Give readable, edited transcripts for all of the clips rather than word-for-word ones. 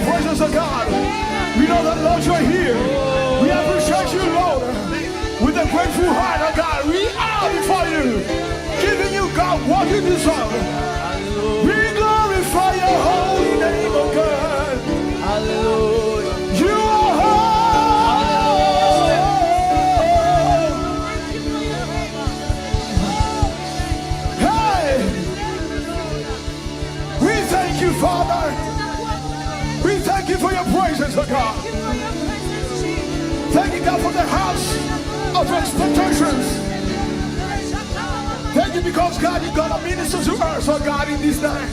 Presence of God. We know that, Lord, you're here. We appreciate you, Lord. With a grateful heart, oh God, we are before you, giving you, God, what you deserve. We glorify your holy name, oh God. Hallelujah. You are holy. Hey! We thank you, Father. We thank you for your presence, oh God. Thank you, God, for the house of expectations. Thank you because, God, you're gonna minister to us, oh God, in this night.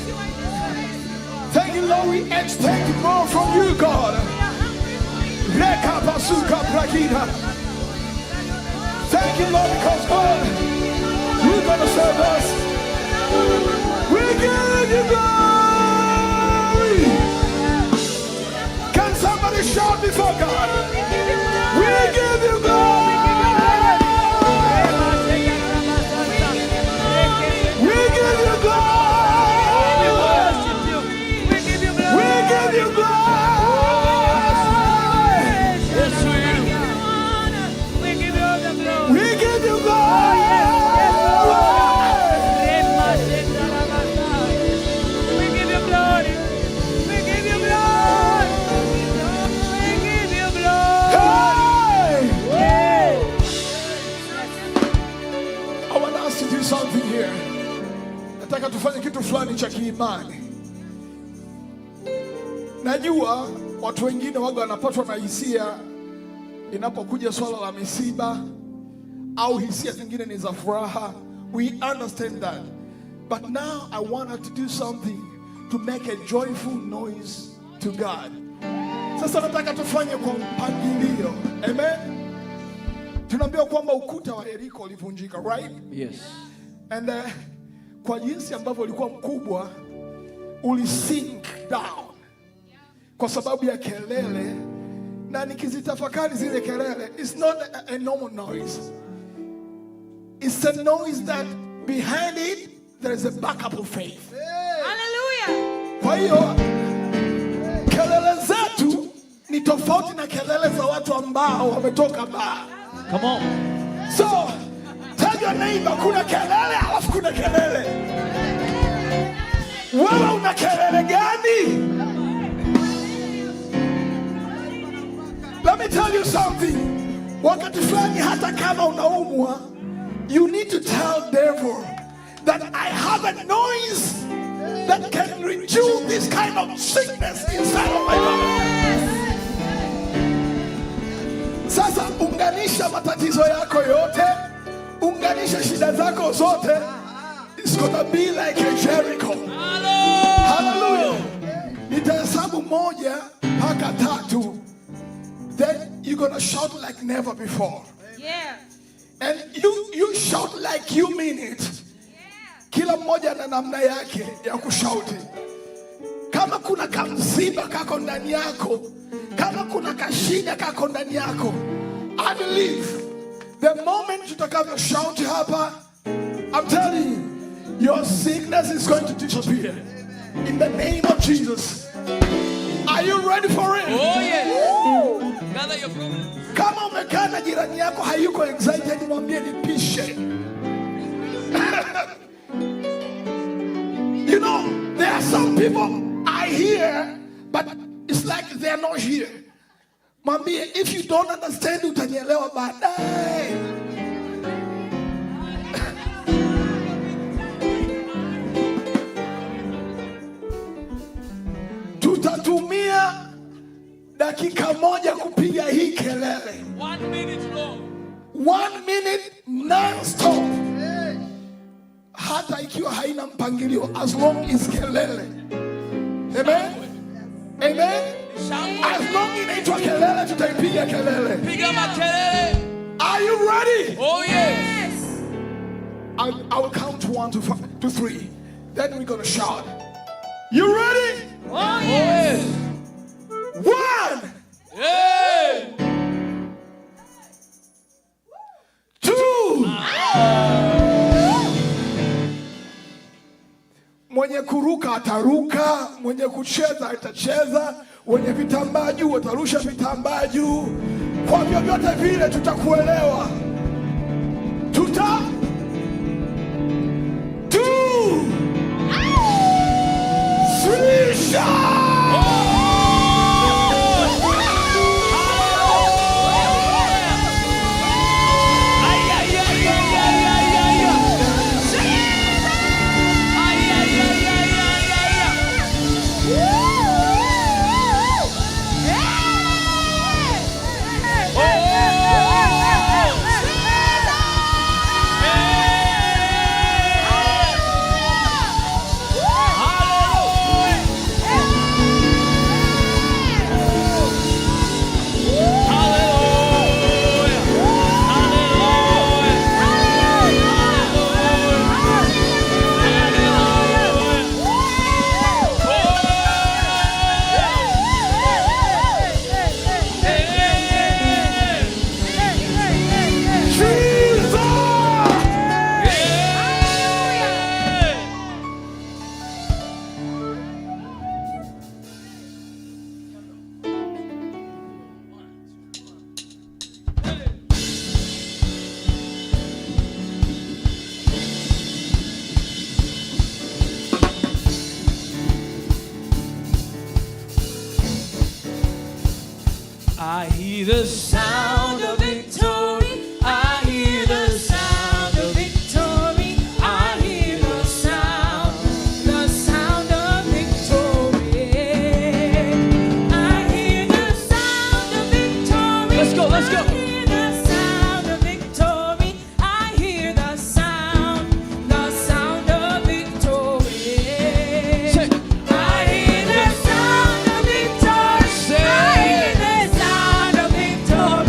Thank you, Lord. We expect more from you, God. Reka basuka brakina. Thank you, Lord, because, God, you're gonna serve us. We give you glory. Can somebody shout before God? We give you glory. We give you glory. Worship you. We give you glory. We give you glory. Yes, we do. We give you all the glory. We give you glory. We give you glory. We give you glory. We give you glory. Hey! Hey. I want us to do something here. Nataka tufanye kitu fulani cha kiimani. Najua watu wengine waga wanapatwa na hisia inapokuja swala la misiba au hisia zingine ni za furaha. We understand that. But now I want us to do something to make a joyful noise to God. Sasa nataka tufanye kwa mpangilio. Amen. Tunaambiwa kwamba ukuta wa Yeriko ulivunjika, right? Yes. And kwa jinsi ambavyo ulikuwa mkubwa, ulisink down kwa sababu ya kelele, na nikizitafakari zile kelele, it's not a normal noise. It's a noise that behind it there is a backup of faith. Hallelujah. Kwa hiyo kelele zetu ni tofauti na kelele za watu ambao wametoka baa. Come on. So tell your neighbor, kuna kelele alafu kuna kelele. Wewe una kelele gani? Let me tell you something. Wakati fulani hata kama unaumwa, you need to tell devil that I have a noise that can reduce this kind of sickness inside of my body. Sasa unganisha matatizo yako yote, unganisha shida zako zote. It's gonna be like a Jericho. Hallelujah. Nitahesabu moja mpaka tatu. Then you're gonna shout like never before. And you shout like you mean it. Kila mmoja na namna yake ya kushout. Kama kuna kamsiba kako ndani yako, kama kuna kashida kako ndani yako, I believe the moment tutakavyo shout hapa, I'm telling you, your sickness is going to disappear. In the name of Jesus. Are you ready for it? Oh yes. Gather your problems. Kama umekaa na jirani yako hayuko excited, mwambie nipishe. There are some people I hear, but it's like they are not here. Mwambie, if you don't understand, utanielewa baadaye. Tutatumia dakika moja kupiga hii kelele. 1 minute long. 1 minute non-stop. Hata ikiwa haina mpangilio, as long as kelele. Amen? Amen? Shangwe. As long inaitwa kelele, tutaipiga kelele. Piga makelele. Are you ready? Oh yes. I will count one to five, to three. Then we're gonna shout. You ready? Oh, yes. One, Hey. Two. Mwenye kuruka ataruka, mwenye kucheza atacheza. Wenye vitambaa juu watarusha vitambaa juu. Kwa vyovyote vile tutakuelewa. Tuta two, three, shout! Ay, ay, ay, ay, ay, ay, ay, ay. Ay, ay, ay, ay, ay, ay, ay. Jesus! I hear the sound of victory. I hear the sound of victory. I hear the sound of victory. I hear the sound of victory. Let's go, let's go. I hear the sound of victory. I hear the sound of victory. Say, I hear the sound of victory. Say. I hear the sound of victory.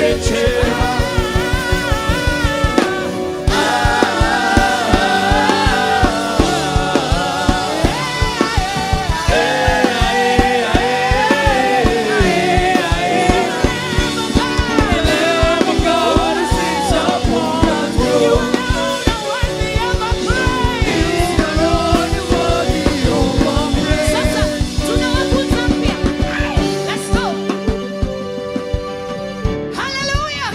Chekechea. Lamb of God who sits upon the You throne. alone are worthy of our praise. You alone are worthy of our praise. Sasa tunawakuta mpya. Let's go. Hallelujah.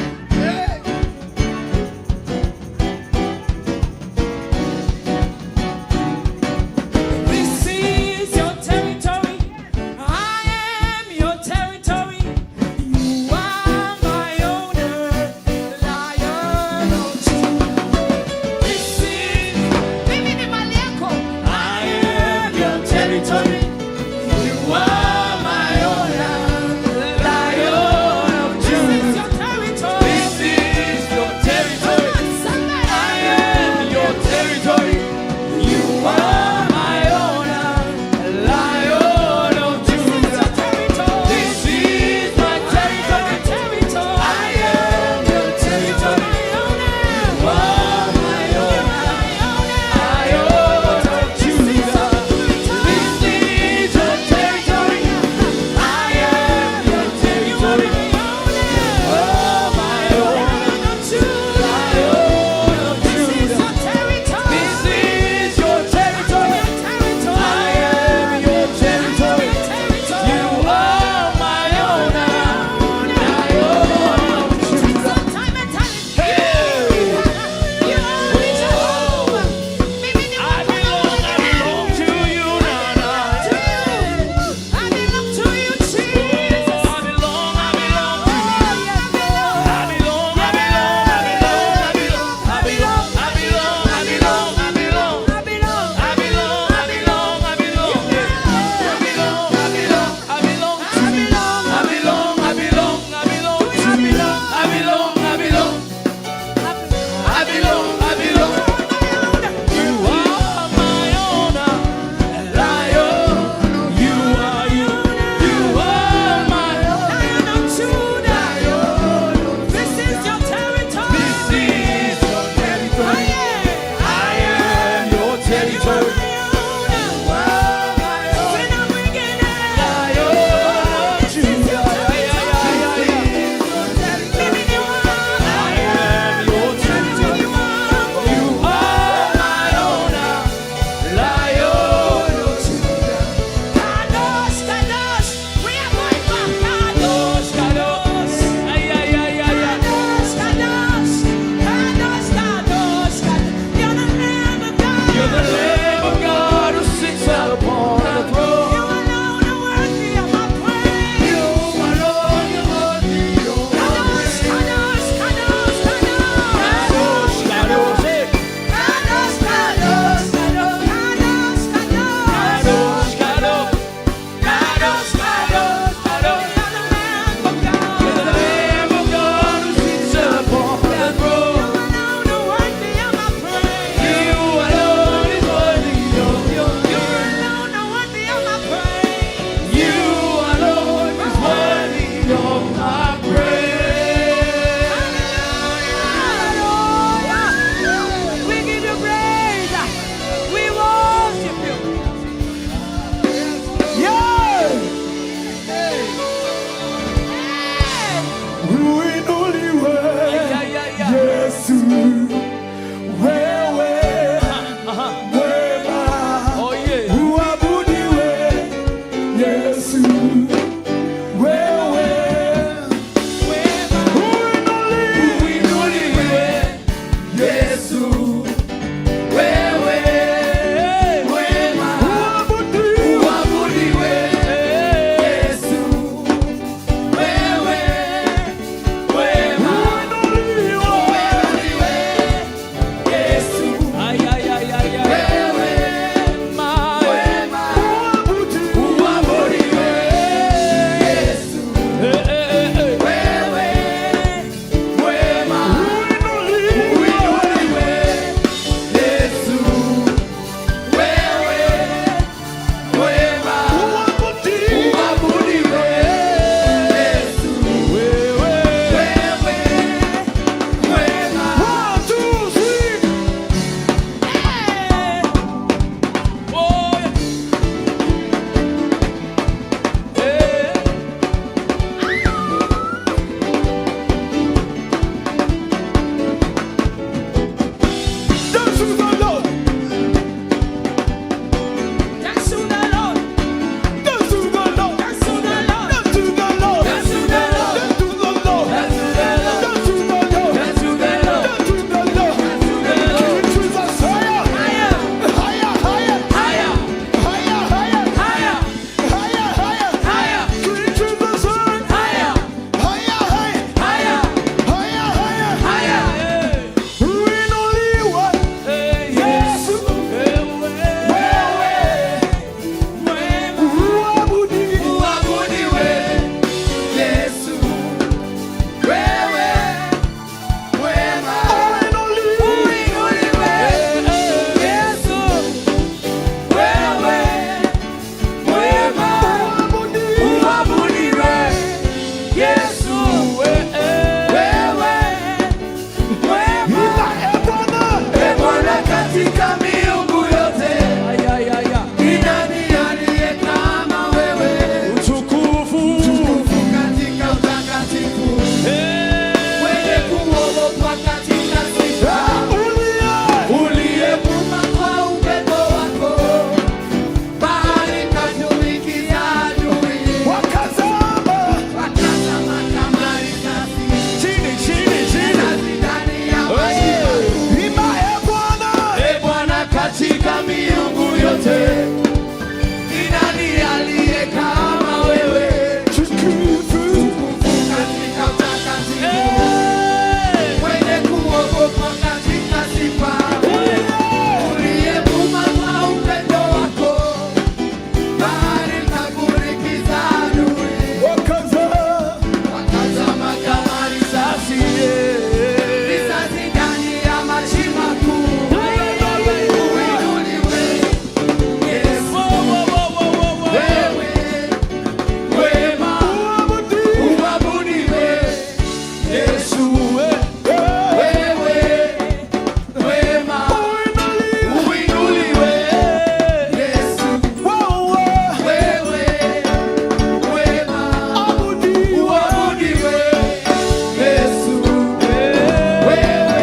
Yesu, wewe mwema, uinuliwe. Yesu, wewe mwema, uabudiwe. Yesu, wewe mwema.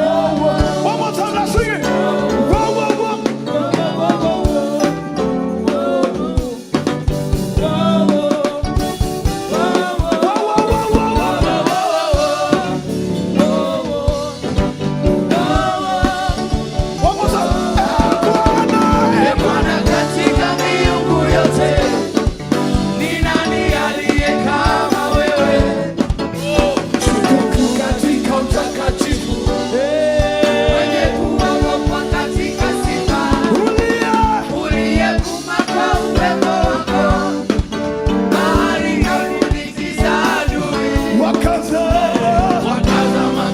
One more time, let's sing it. Whoa, whoa, whoa. Whoa, whoa, whoa, whoa, whoa. One more time. Eh, Bwana, E Bwana, katika miungu yote ni nani aliye kama wewe? Mtukufu katika utakatifu, mwenye kuogopwa katika sifa, uliyevuma kwa uwepo wako, bahari ikafunikisa adui, wakazama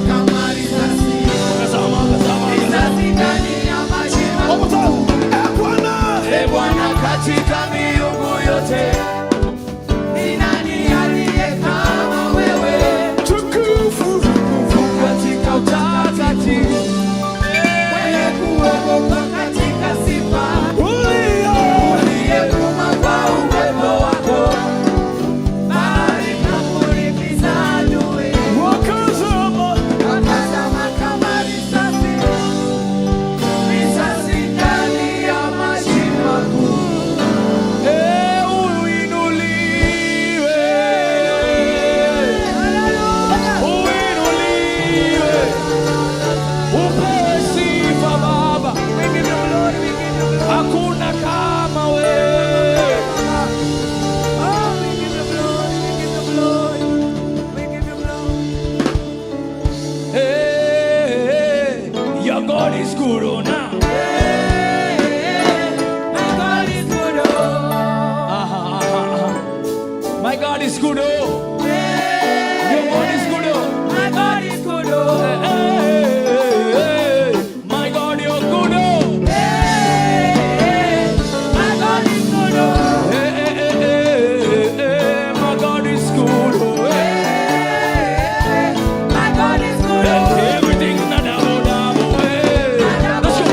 kama risasi, risasi ndani ya maji One more time. Eh, Bwana. E Bwana, katika miungu yote ni nani aliye kama wewe? Tukufu. Katika utakatifu, mwenye kuogopa katika sifa, uliyevuma kwa uwepo wako, bahari ikafunikisa adui, wakazama kama risasi, risasi ndani ya maji makuu. Uinuliwe, uinuliwe, upewe sifa Baba, We give you glory, we give you glory. hakuna kama wewe. Oh, we give you glory, we give you glory. We give you glory. Hey, hey, your God is good, oh now. My God is good, oh. Aha, aha, aha. My God is good, oh. Your God is good, oh. My God is good, oh. Hey, hey, hey. My God, you're good, oh. My God is good, oh. Hey, hey, hey, hey, hey. My God is good, oh. Hey. My God is good, oh. Everything na double, double, hey. Let's go.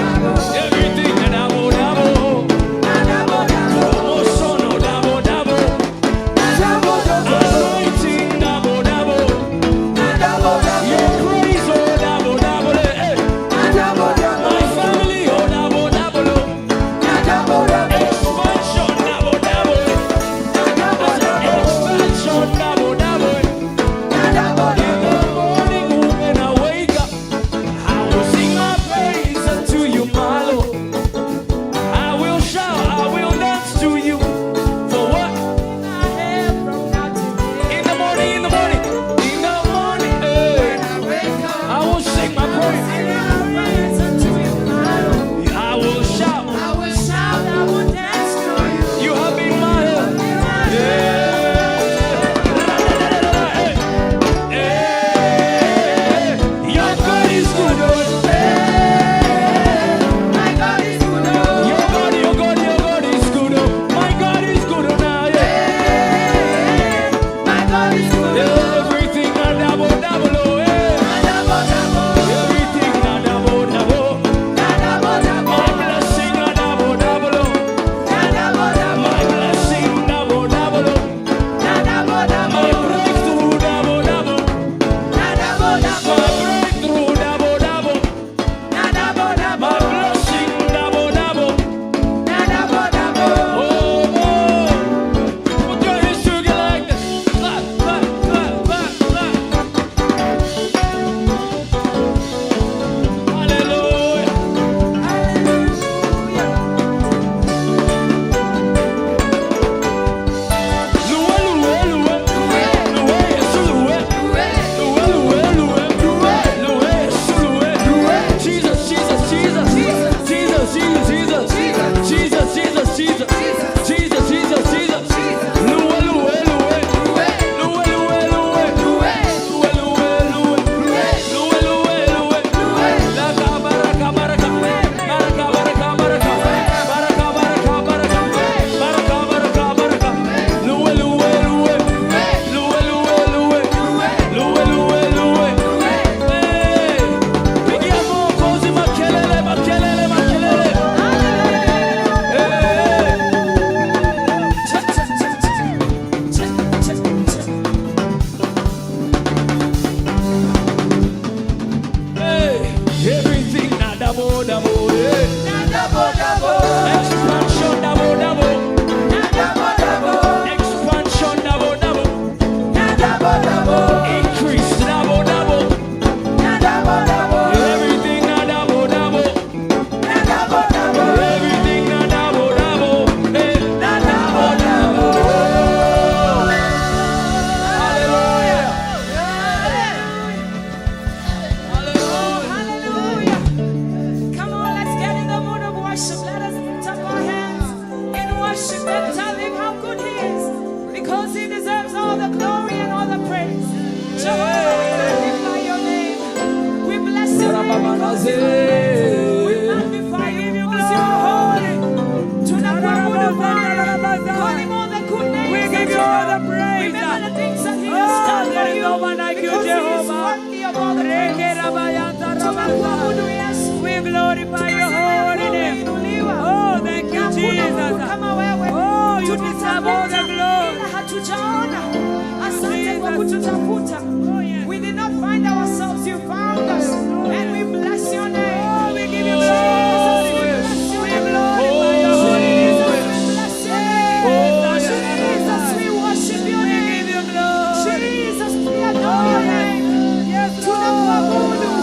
Tunyamaze. We magnify you because you are holy. Tunakuabudu Bwana. Call him all the good names We that give you you all know. the praise. Remember the things that he has Oh, done for there is you. no one like you, Because he is Jehovah. worthy of all the praise. Tunakuabudu Yesu. We glorify your Tunasema ya holy kuwa name. umeinuliwa. Oh, thank you, Hakuna Mungu Jesus. kama wewe. Oh, you deserve all the Tumetafuta glory. ila hatujaona. Asante kwa Jesus. kututafuta. Oh, yes. We did not find ourselves, you found us. And we bless your name. Oh, we give you Jesus, glory. we bless your We name. glorify your holy name. Jesus, we bless your name. Oh, yes. Jesus, we worship your We name. give you glory. Jesus, we adore your name. Yes, Lord. Tunakuabudu,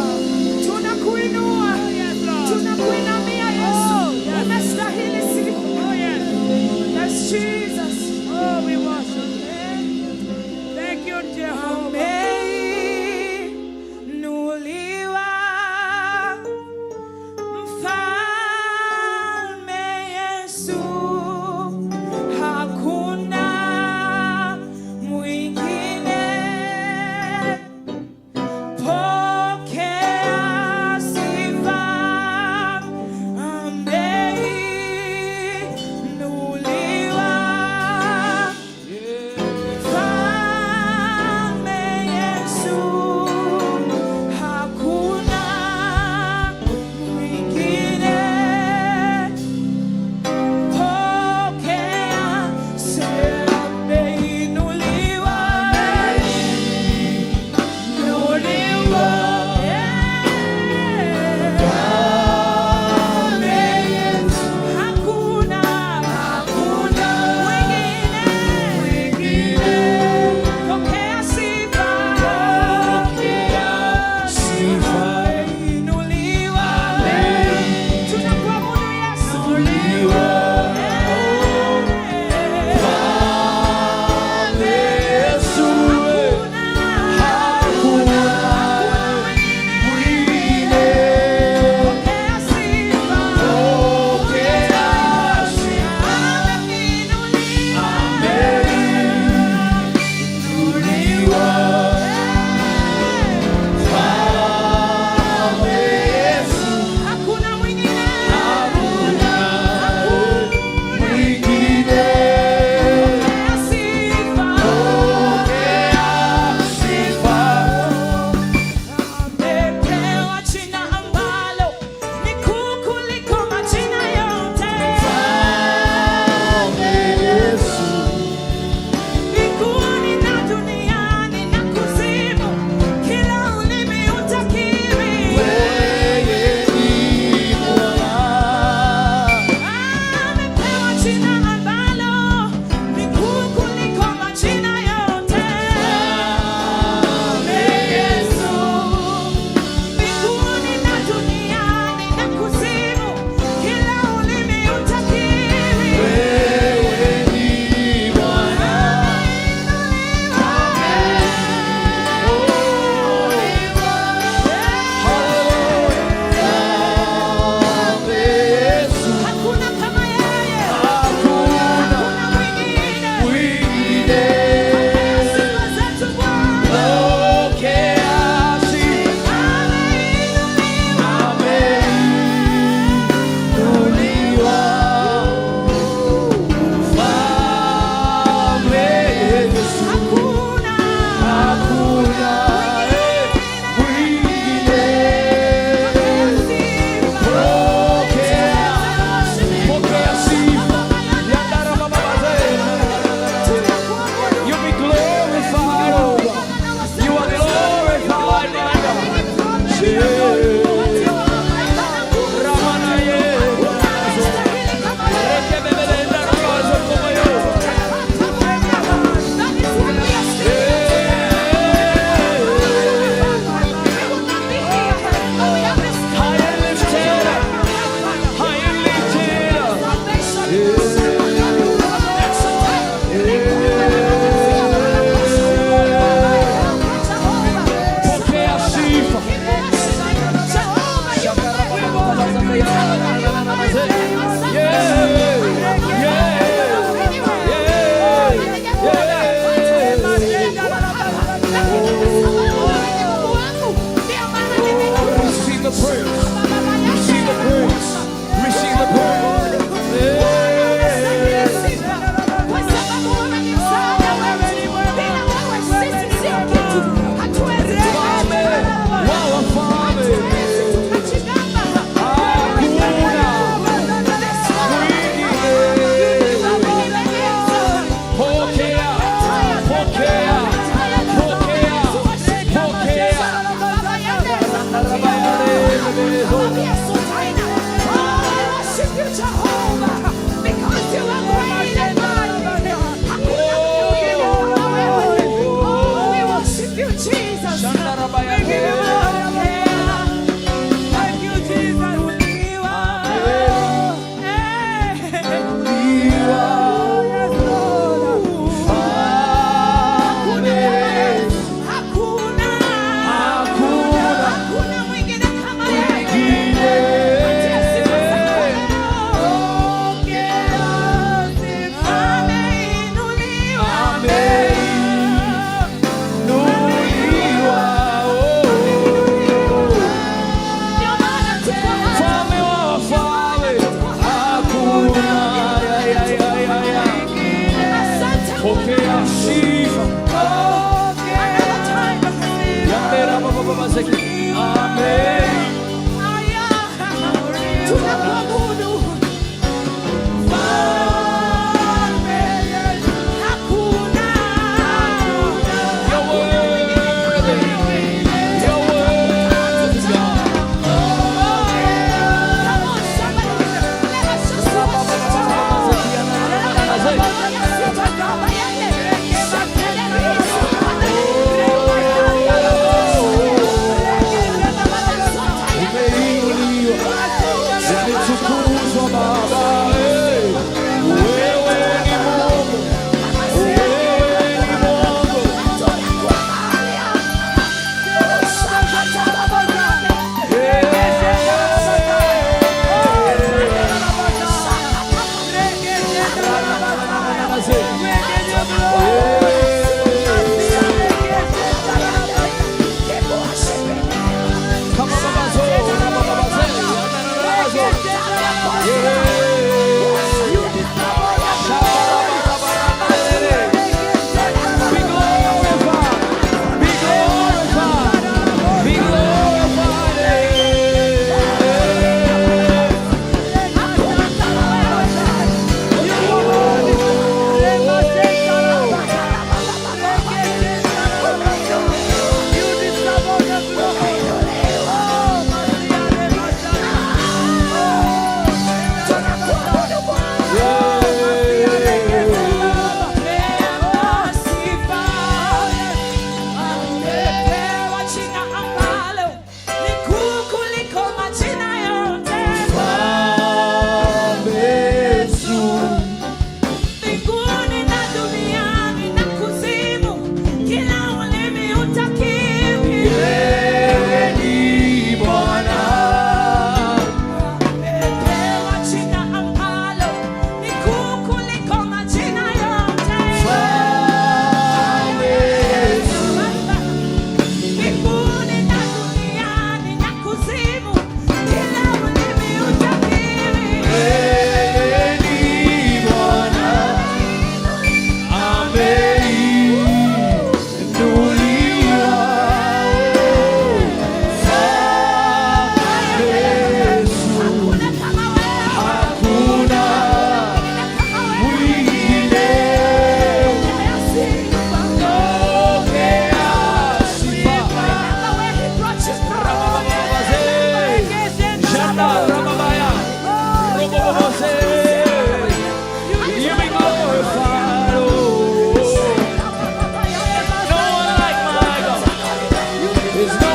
tunakuinua, Yes, Lord. tunakuinamia Yesu. Oh, yes. Umestahili sifa. Oh, yes. Yes, Jesus. Oh, we worship you. Thank you, Jehovah.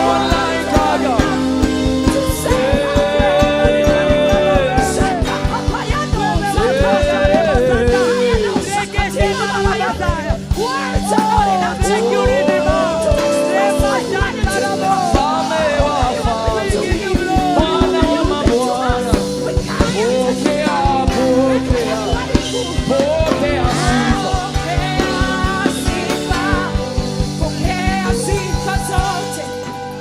one like our God. To say Words are not enough to Thank you, Redeemer. to express my gratitude. Mfalme wa wafalme, Bwana wa mabwana, pokea, pokea, pokea sifa. Pokea sifa, pokea sifa zote,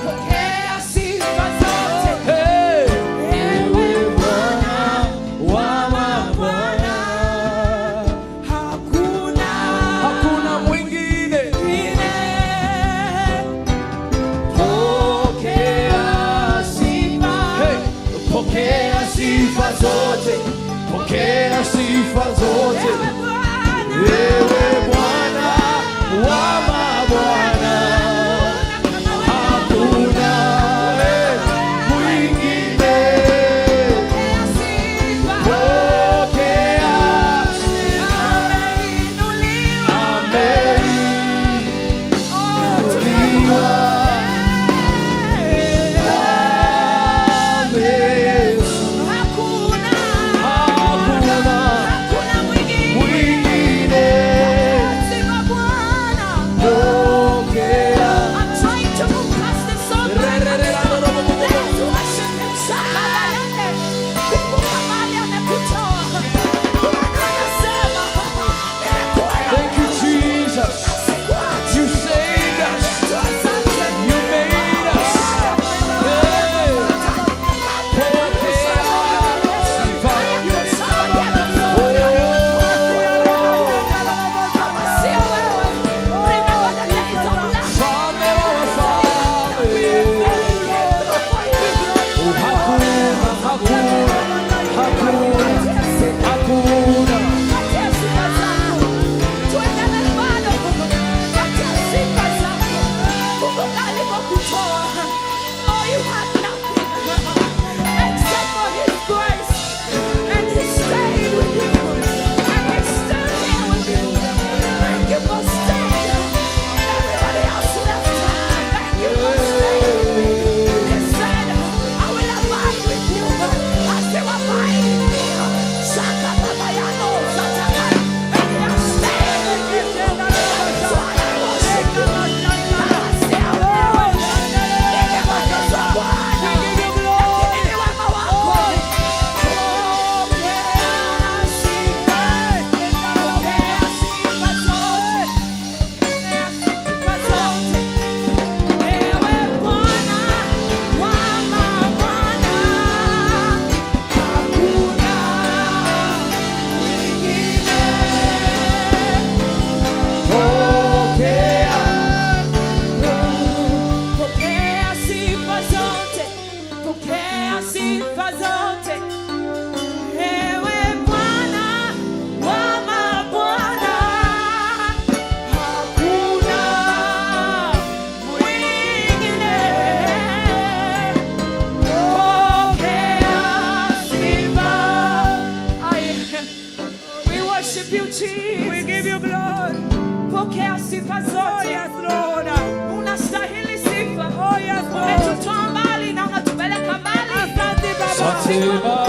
pokea sifa zote. Hey, Ewe Bwana wa mabwana, hakuna hakuna mwingine. mwingine. Pokea Sifa. Hey, pokea sifa zote, pokea sifa zote. Ewe Bwana, Ewe Bwana wa mabwana, hakuna mwingine. pokea sifa. Pokea, Ameinuliwa. ameinuliwa, Yesu. Hakuna, Hakuna hakuna mwingine. mwingine. Sifa Bwana. Pokea. I'm trying to move past this song, but I can't stop. Let's worship him. Shakabalende. Kumbuka mahali amekutoa. Bwana anasema, nimekuwa na Thank you, Jesus. sikuachi. You saved us. Asante. You made us. Hey. Pokea sifa. Kama sio wewe, remember the days of last. Mfalme wa wafalme. Hakuna, hakuna, hakuna, hakuna. Patia sifa zako. Tuendelee bado. Patia sifa zako. Kumbuka alivyokutoa. Oh, you have nothing except for His grace. And He stayed with you. And He's still here with you. Thank you for staying. Everybody else left. Thank you for staying. He said, I will abide with you as you abide in me. Shaka babayano, sataka. And he has stayed with you. That's why I worship you. Kama sio wewe, ningemwagizwa Bwana. Lakini ni wema wako. Pokea sifa, pokea sifa zote, pokea sifa zote. Ewe Bwana wa mabwana, hakuna mwingine. Pokea. Pokea sifa zote, pokea sifa zote. Ewe Bwana wa mabwana, hakuna mwingine. Pokea sifa. We worship you, Jesus. We give you glory. Pokea sifa Oh, zote. yes, Lord. Unastahili sifa. Oh, yes, Lord. Umetutoa mbali na unatupeleka mbali. Asante Baba. Asante Baba.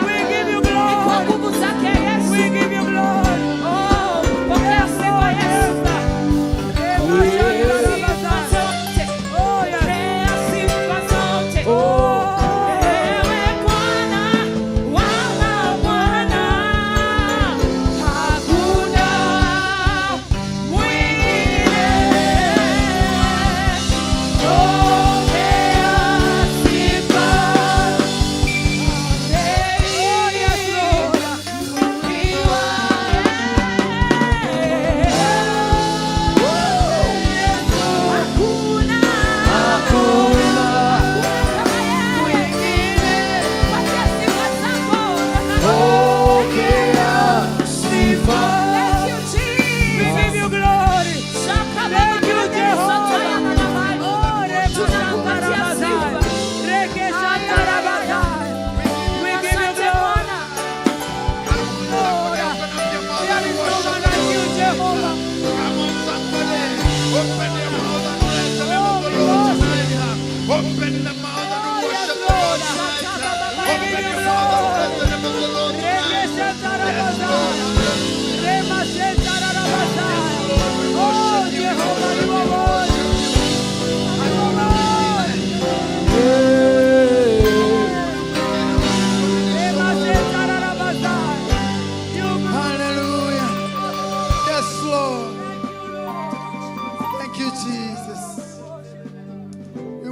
We give you Ni kwa glory. nguvu zake Yesu. We give you glory. Oh, pokea sifa Yesu. Sifa zote. Oh, yes. Pokea sifa zote. Oh. Ewe Bwana wa mabwana, hakuna mwingine. Pokea sifa.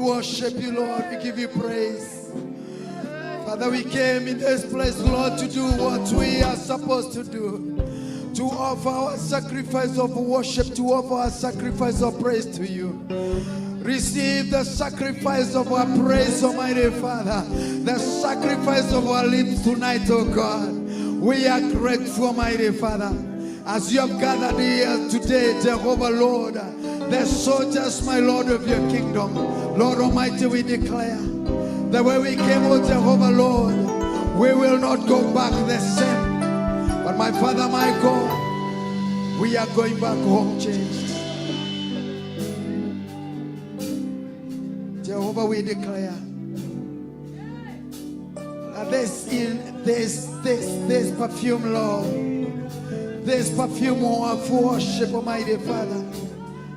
worship you, Lord. We give you praise. Father, we came in this place, Lord, to do what we are supposed to do. To offer our sacrifice of worship, to offer our sacrifice of praise to you. Receive the sacrifice of our praise, Almighty Father. The sacrifice of our lips tonight, oh God. We are grateful, Almighty Father. As you have gathered here today, Jehovah Lord, the soldiers, my Lord, of your kingdom. Lord Almighty, we declare the way we came, oh Jehovah Lord, we will not go back the same. But my Father, my God, we are going back home changed. Jehovah, we declare that this perfume, Lord, this perfume of worship, Almighty Father,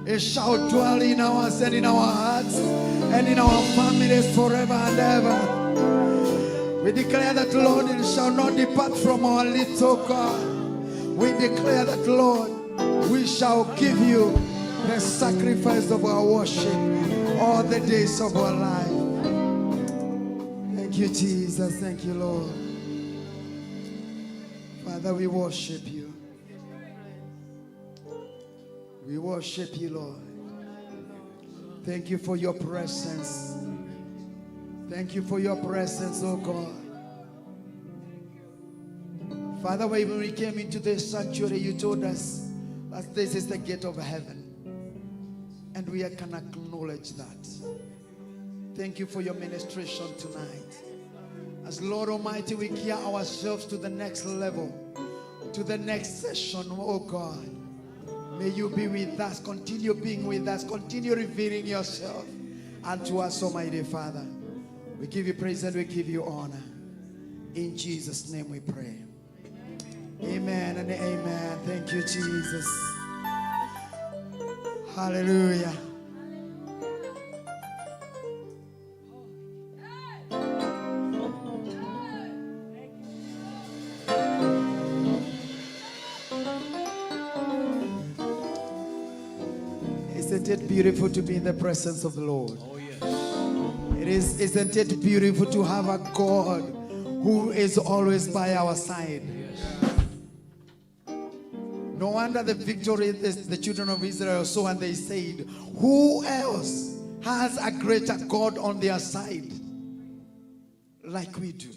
it shall dwell in us and in our hearts and in our families forever and ever. We declare that, Lord, it shall not depart from our lips, O God. We declare that, Lord, we shall give you the sacrifice of our worship all the days of our life. Thank you, Jesus. Thank you, Lord. Father, we worship you. We worship you, Lord. Thank you for your presence. Thank you for your presence, oh God. Father, when we came into this sanctuary, you told us that this is the gate of heaven. And we can acknowledge that. Thank you for your ministration tonight. As Lord Almighty, we gear ourselves to the next level, to the next session, oh God. May you be with us, continue being with us, continue revealing yourself unto us, Almighty Father. We give you praise and we give you honor. In Jesus' name we pray. Amen and amen. Thank you, Jesus. Hallelujah. Isn't it beautiful to be in the presence of the Lord? Oh, yes. It is, isn't it beautiful to have a God who is always by our side? Yes. No wonder the victory the children of Israel saw, and they said, who else has a greater God on their side like we do?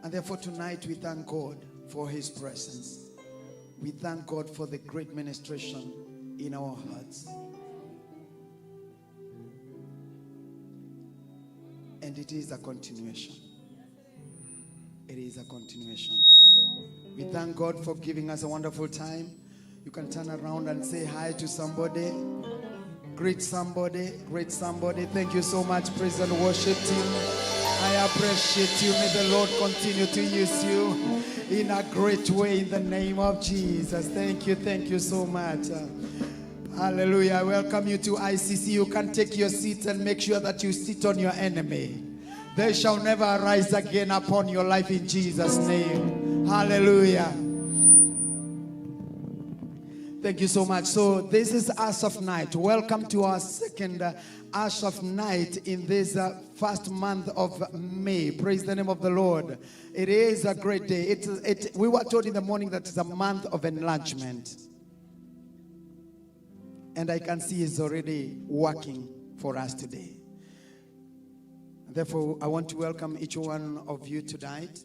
And therefore tonight we thank God for his presence. We thank God for the great ministration in our hearts. And it is a continuation. It is a continuation. We thank God for giving us a wonderful time. You can turn around and say hi to somebody. Greet somebody. Greet somebody. Thank you so much, praise and worship team. I appreciate you. May the Lord continue to use you in a great way in the name of Jesus. Thank you. Thank you so much. Hallelujah. I welcome you to ICC. You can take your seat and make sure that you sit on your enemy. They shall never arise again upon your life in Jesus' name. Hallelujah. Thank you so much. So this is Asaph Night. Welcome to our second Asaph Night in this first month of May. Praise the name of the Lord. It is a great day. We were told in the morning that it's a month of enlargement. And I can see it's already working for us today. Therefore, I want to welcome each one of you tonight.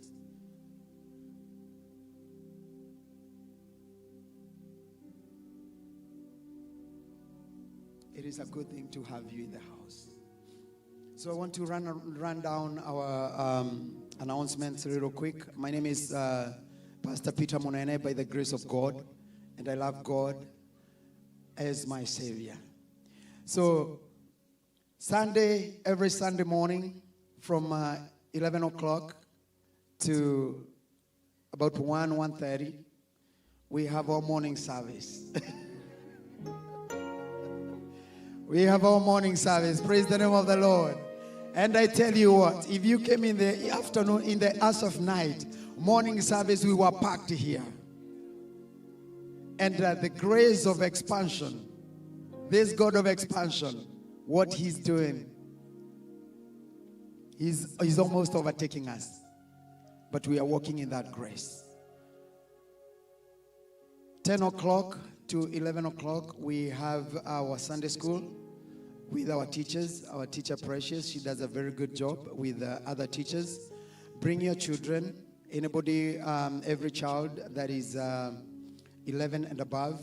It is a good thing to have you in the house. So I want to run down our announcements real quick. My name is Pastor Peter Munene, by the grace of God, and I love God as my Savior. So Sunday, every Sunday morning from 11 o'clock to about 1:30, we have our morning service. We have our morning service. Praise the name of the Lord. And I tell you what, if you came in the afternoon, in the hours of night, morning service, we were packed here. And the grace of expansion, This God of expansion, what he's doing, he's almost overtaking us. But we are walking in that grace. 10 o'clock to 11 o'clock, we have our Sunday school with our teachers. Our teacher Precious, she does a very good job with other teachers. Bring your children. Anybody, every child that is 11 and above.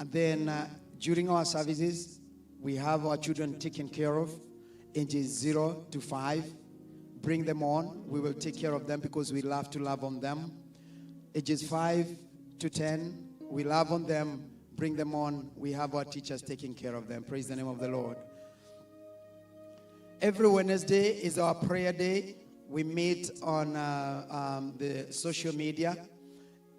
And then during our services, we have our children taken care of, ages 0 to 5. Bring them on. We will take care of them because we love to love on them. Ages 5 to 10, we love on them. Bring them on. We have our teachers taking care of them. Praise the name of the Lord. Every Wednesday is our prayer day. We meet on the social media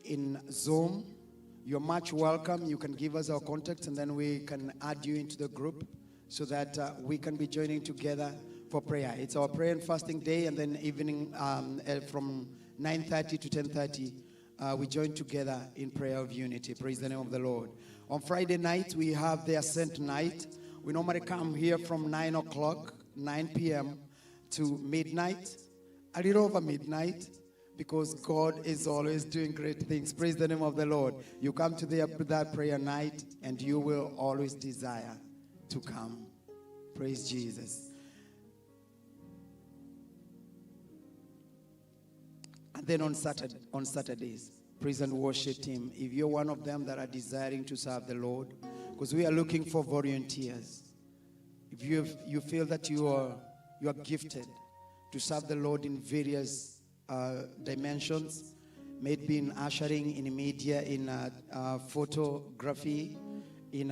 in Zoom. You're much welcome. You can give us our contacts and then we can add you into the group so that we can be joining together for prayer. It's our prayer and fasting day, and then evening from 9:30 to 10:30, we join together in prayer of unity. Praise the name of the Lord. On Friday night, we have the Ascent night. We normally come here from 9 o'clock, 9 p.m. to midnight, a little over midnight, because God is always doing great things. Praise the name of the Lord. You come to that prayer night, and you will always desire to come. Praise Jesus. And then on Saturdays, praise and worship team. If you're one of them that are desiring to serve the Lord, because we are looking for volunteers. If you feel that you are gifted to serve the Lord in various dimensions, may it be in ushering, in media, in photography, in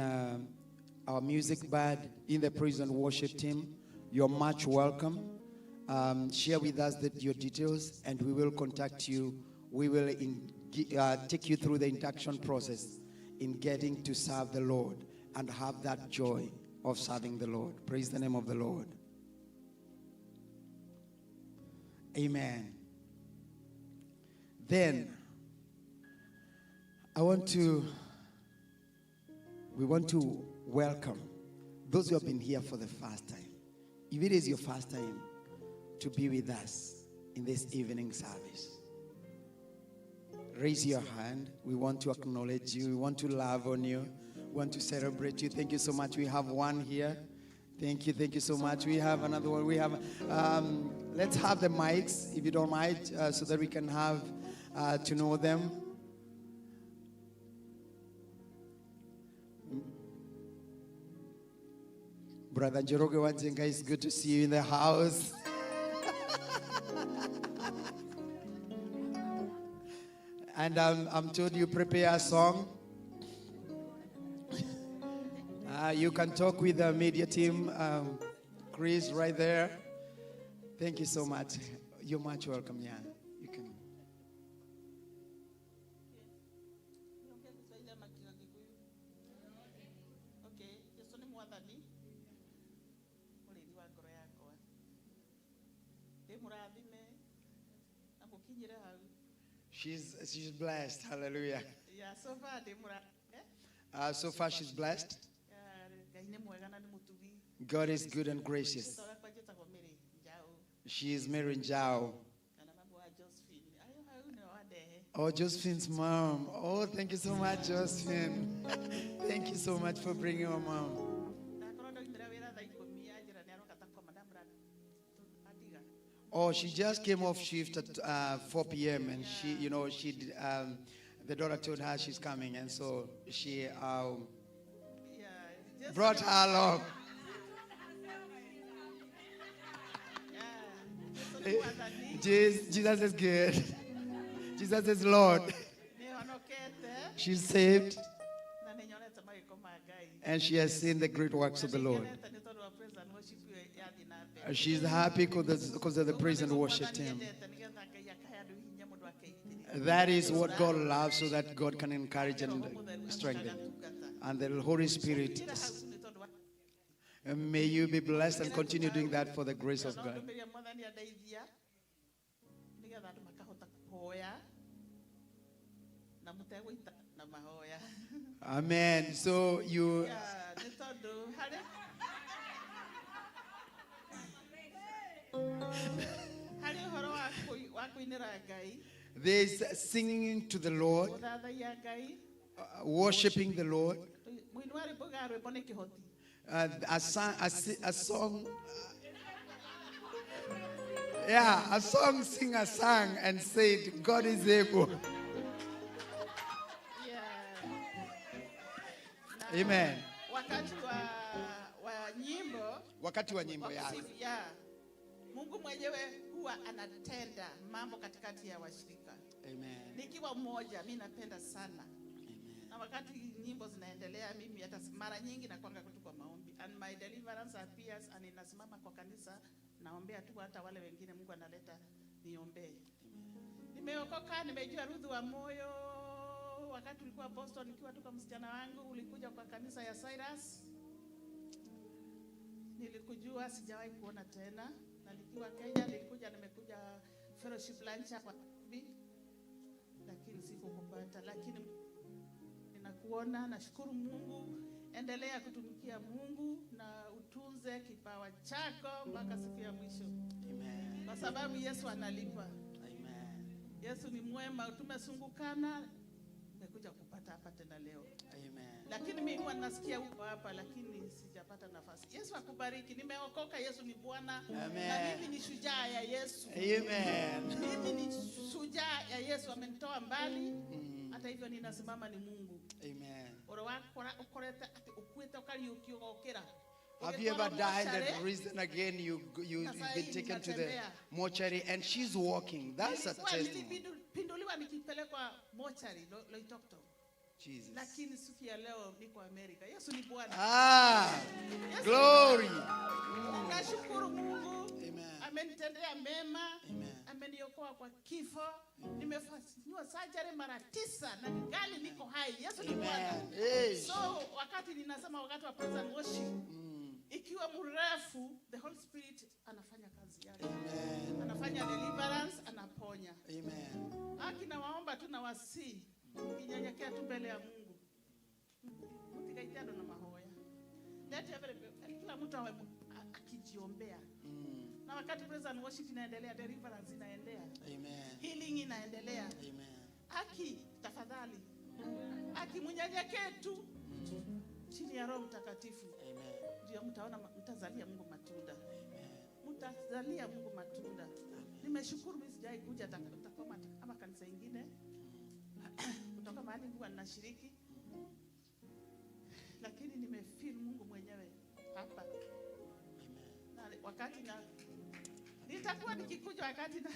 our music band, in the praise and worship team, you're much welcome. Share with us your details and we will contact you. We will take you through the induction process in getting to serve the Lord and have that joy of serving the Lord. Praise the name of the Lord. Amen. Then, we want to welcome those who have been here for the first time. If it is your first time to be with us in this evening service, raise your hand. We want to acknowledge you. We want to love on you. We want to celebrate you. Thank you so much. We have one here. Thank you. Thank you so much. We have another one. We have, let's have the mics, if you don't mind, so that we can have to know them. Brother Njoroge Wanjenga, it's good to see you in the house. And I'm told you prepare a song. You can talk with the media team, Chris, right there. Thank you so much. You're much welcome, yeah. You can. She's blessed. Hallelujah. Yeah, so far so far she's blessed. God is good and gracious. She is Mary Njau. Oh, Josephine's mom. Oh, thank you so much, Josephine. Thank you so much for bringing your mom. Oh, she just came off shift at 4 p.m. and she, you know, she, the daughter told her she's coming, and so she brought her along. Jesus is good. Jesus is Lord. She's saved, and she has seen the great works of the Lord. She's happy because of the praise and worship team. That is what God loves, so that God can encourage and strengthen. And the Holy Spirit, may you be blessed and continue doing that for the grace of God. Na mahoya. Amen. So you Yeah, nĩ tondũ harĩ harĩ ũhoro wa kũinĩra Ngai, there's singing to the Lord, gũthathaiya Ngai, worshiping the Lord. Mũini wa rwĩmbo ga rwĩmbo nĩ kĩhoti. A song. Yeah, a song singer sang and said, "God is able." Yeah. Na Amen. Wakati wa nyimbo, Wakati wa nyimbo wa ya. kusifu, yeah. Mungu mwenyewe huwa anatenda mambo katikati ya washirika. Amen. Nikiwa mmoja, mi napenda sana. Na wakati nyimbo zinaendelea, mimi hata mara nyingi nakwanga tu kwa maombi. And my deliverance appears and inasimama kwa kanisa, naombea tu hata wale wengine Mungu analeta niombee. Nimeokoka, nimejua Ruth wa moyo. Wakati ulikuwa Boston nikiwa tu kwa msichana wangu, ulikuja kwa kanisa ya Cyrus. Nilikujua, sijawahi kuona tena. Na nikiwa Kenya nilikuja, nimekuja fellowship lunch hapa Nairobi, lakini sikukupata, lakini ninakuona. Nashukuru Mungu. Endelea kutumikia Mungu na utunze kipawa chako mpaka siku ya mwisho. Amen. Kwa sababu Yesu analipa. Amen. Yesu ni mwema. Tumesungukana, nimekuja kupata hapa tena leo. Amen. Lakini mimi huwa nasikia huko hapa, lakini sijapata nafasi. Yesu akubariki. Nimeokoka, Yesu ni Bwana. Amen. Na mimi ni shujaa ya Yesu. Amen. Mimi ni shujaa ya Yesu, amenitoa mbali. Hata hivyo ninasimama ni Mungu. Amen. Oro wakora ukorete ati ukuite ukariũkio ũgokĩra. Have you ever died and risen again? You've been taken to the mortuary and she's walking. That's a Nilikuwa testimony. nilipinduliwa nikipelekwa mochari Loitoktok. Jesus. Lakini siku ya leo niko Amerika. Yesu ni Bwana. Ah, Yesu ni glory. Bwana. Nashukuru Mungu. Amen. Amenitendea mema. Amen. Ameniokoa kwa kifo. Nimefanyiwa surgery mara 9 na ningali niko hai. Yesu ni Bwana. Amen. Hey. So wakati ninasema wakati wa praise and worship, ikiwa mrefu, the Holy Spirit anafanya kazi yake. Amen. Anafanya deliverance, anaponya. Amen. Haki nawaomba tu na wasi, mkinyenyekea tu mbele ya Mungu. Mtigaitano na mahoya. Let every, kila mtu awe akijiombea. Na wakati praise and worship inaendelea, deliverance inaendelea. Amen. Healing inaendelea. Amen. Haki tafadhali. Haki mnyenyekee tu chini ya Roho Mtakatifu. Amen. Ndio mtaona mtazalia Mungu matunda. Mtazalia Mungu matunda. Nimeshukuru mimi sijawahi kuja Takoma ama kanisa ingine. Kutoka mahali huwa ninashiriki. Lakini nimefeel Mungu mwenyewe hapa. Na wakati na nitakuwa nikikuja wakati na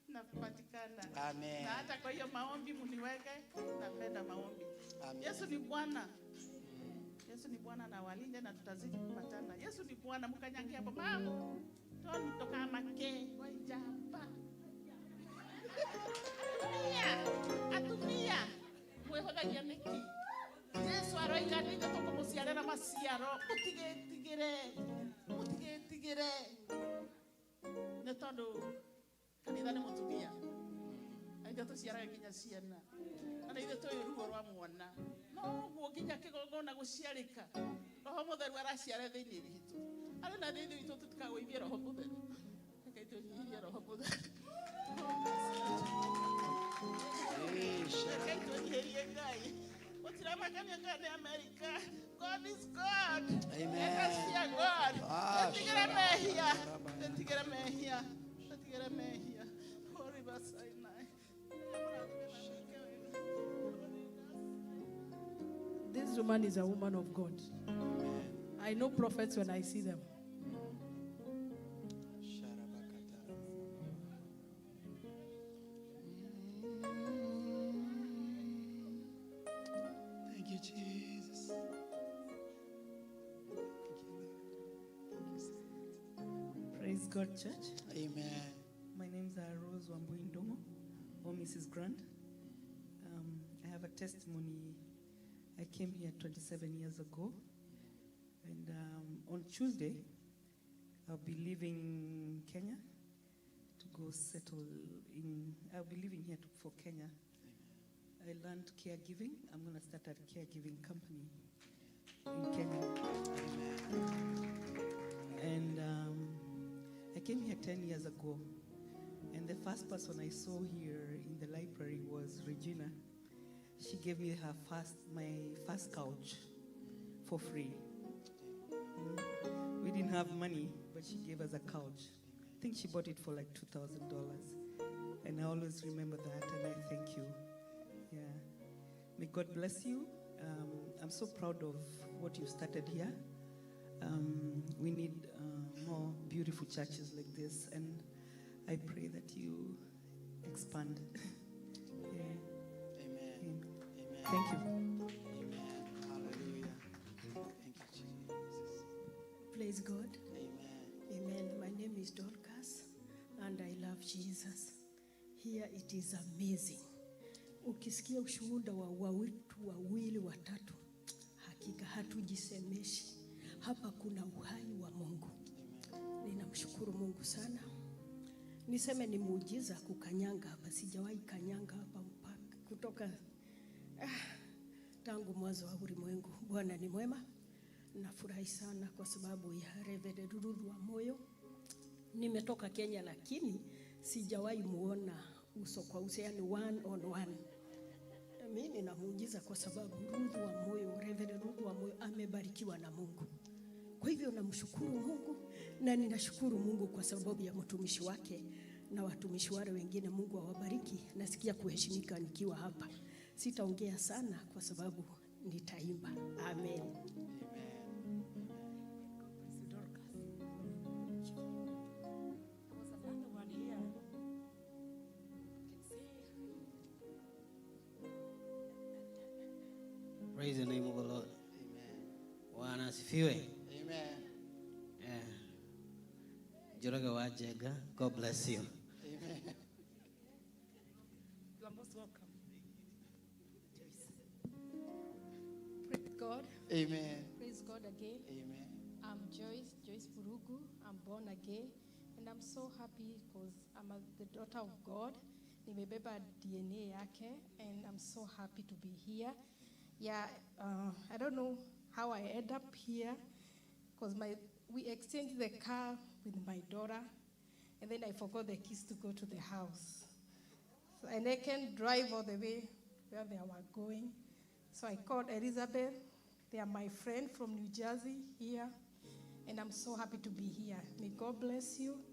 napatikana. Amen. Na hata kwa hiyo maombi mniweke, napenda maombi. Amen. Yesu ni Bwana. Yesu ni Bwana na walinde na tutazidi kupatana. Yesu ni Bwana, mkanyangia hapo mama. Tonu toka make waijamba. Atumia, atumia. Mwehogagia niki. Yesu aroiga nithe tũkũmũciarĩra maciaro. Mũtigetigĩre. Mũtigetigĩre. Nĩ tondũ kanitha nĩ mũtumia. Na ithuĩ tũciaraga nginya ciana. Na ithuĩ tũĩ ruo rwa mwana. No ũguo nginya kĩgongona gũciarĩka. Roho Mũtheru araciara thĩinĩ witũ. Arĩ na thĩinĩ witũ tũtikagũithie Roho Mũtheru. Reke tũnyihie Roho Mũtheru. Reke tũnyihĩrie Ngai. Gũtiramakania Ngai nĩ Amerika. God is God. Amen. Let us fear God. Ah, Tũtigĩre mehia. Tũtigĩre mehia. Tũtigĩre mehia. Holy Sinai. This woman is a woman of God. I know prophets when I see them. Thank you, Jesus. Thank you, Lord. Thank you, Spirit. Praise God, church. Amen. My name's Rose Wambui Ndongo, or Mrs. Grant. I have a testimony. I came here 27 years ago, and on Tuesday, I'll be leaving Kenya to go settle in. I'll be leaving here for Kenya. I learned caregiving. I'm going to start a caregiving company in Kenya. And I came here 10 years ago. And the first person I saw here in the library was Regina. She gave me my first couch for free. We didn't have money, but she gave us a couch. I think she bought it for like $2,000. And I always remember that, and I thank you. Yeah. May God bless you. I'm so proud of what you started here. We need more beautiful churches like this, and I pray that you expand. Yeah. Amen. Amen. Amen. Thank you. Amen. Hallelujah. Thank you, Jesus. Praise God. Amen. Amen. My name is Dorcas, and I love Jesus. Here it is amazing. Ukisikia ushuhuda wa watu wawili watatu, hakika hatujisemeshi. Hapa kuna uhai wa Mungu. Ninamshukuru Mungu sana. Niseme ni muujiza kukanyanga hapa. Sijawahi kanyanga hapa mpaka kutoka tangu mwanzo wa ulimwengu. Bwana ni mwema. Nafurahi sana kwa sababu ya Reverend Ruth wa Moyo. Nimetoka Kenya lakini sijawahi muona uso kwa uso, yani one on one. Mimi nina muujiza kwa sababu Ruth wa Moyo, Reverend Ruth wa Moyo amebarikiwa na Mungu. Kwa hivyo namshukuru Mungu na ninashukuru Mungu kwa sababu ya mtumishi wake na watumishi wale wengine. Mungu awabariki. Nasikia kuheshimika nikiwa hapa. Sitaongea sana kwa sababu nitaimba. Amen. There was another one here. Can say Praise the name of the Lord. Amen. Bwana asifiwe. Amen. Yeah. Njoroge wa Njenga, God bless you. Amen. You are most welcome. Joyce. Praise God. Amen. Praise God again. Amen. I'm Joyce Purugu. I'm born again. And I'm so happy because I'm the daughter of God. Nimebeba DNA yake. And I'm so happy to be here. Yeah, I don't know how I end up here because we exchanged the car with my daughter. And then I forgot the keys to go to the house. So, and I can drive all the way where they were going. So I called Elizabeth. They are my friend from New Jersey here. And I'm so happy to be here. May God bless you.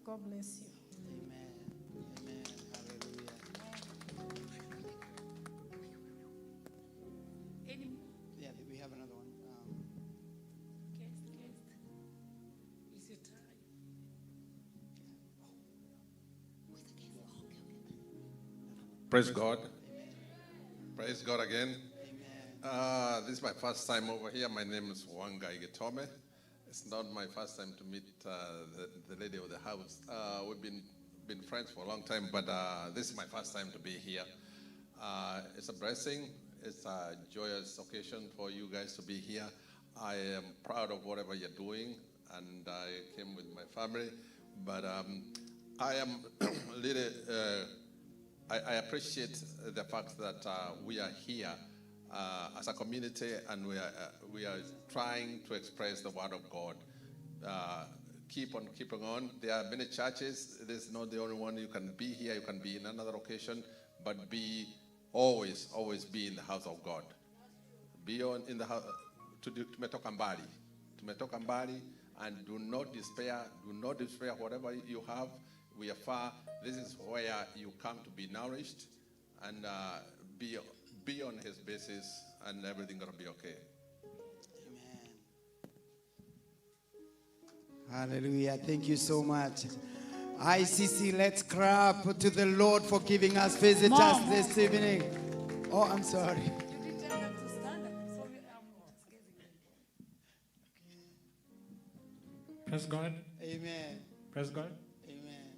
God bless you. Amen. Amen. Hallelujah. Any Yeah, we have another one. Guest. It's your time. Praise God. Praise God again. This is my first time over here. My name is Wanga Igitome. It's not my first time to meet the lady of the house. We've been friends for a long time, but this is my first time to be here. It's a blessing. It's a joyous occasion for you guys to be here. I am proud of whatever you're doing, and I came with my family. But I am really... I appreciate the fact that we are here as a community, and we are trying to express the word of God. Keep on keeping on. There are many churches. This is not the only one. You can be here. You can be in another location, but be always, always be in the house of God. Be on in the house. Tumetoka mbali. Tumetoka mbali, and do not despair. Do not despair. Whatever you have. We are far. This is where you come to be nourished and be on his basis, and everything gonna be okay. Amen. Hallelujah. Thank you so much. ICC, let's clap to the Lord for giving us visitors Mom. This evening. Oh, I'm sorry. You didn't tell them to stand up. So I'm just guessing. Praise God. Amen. Praise God. Amen.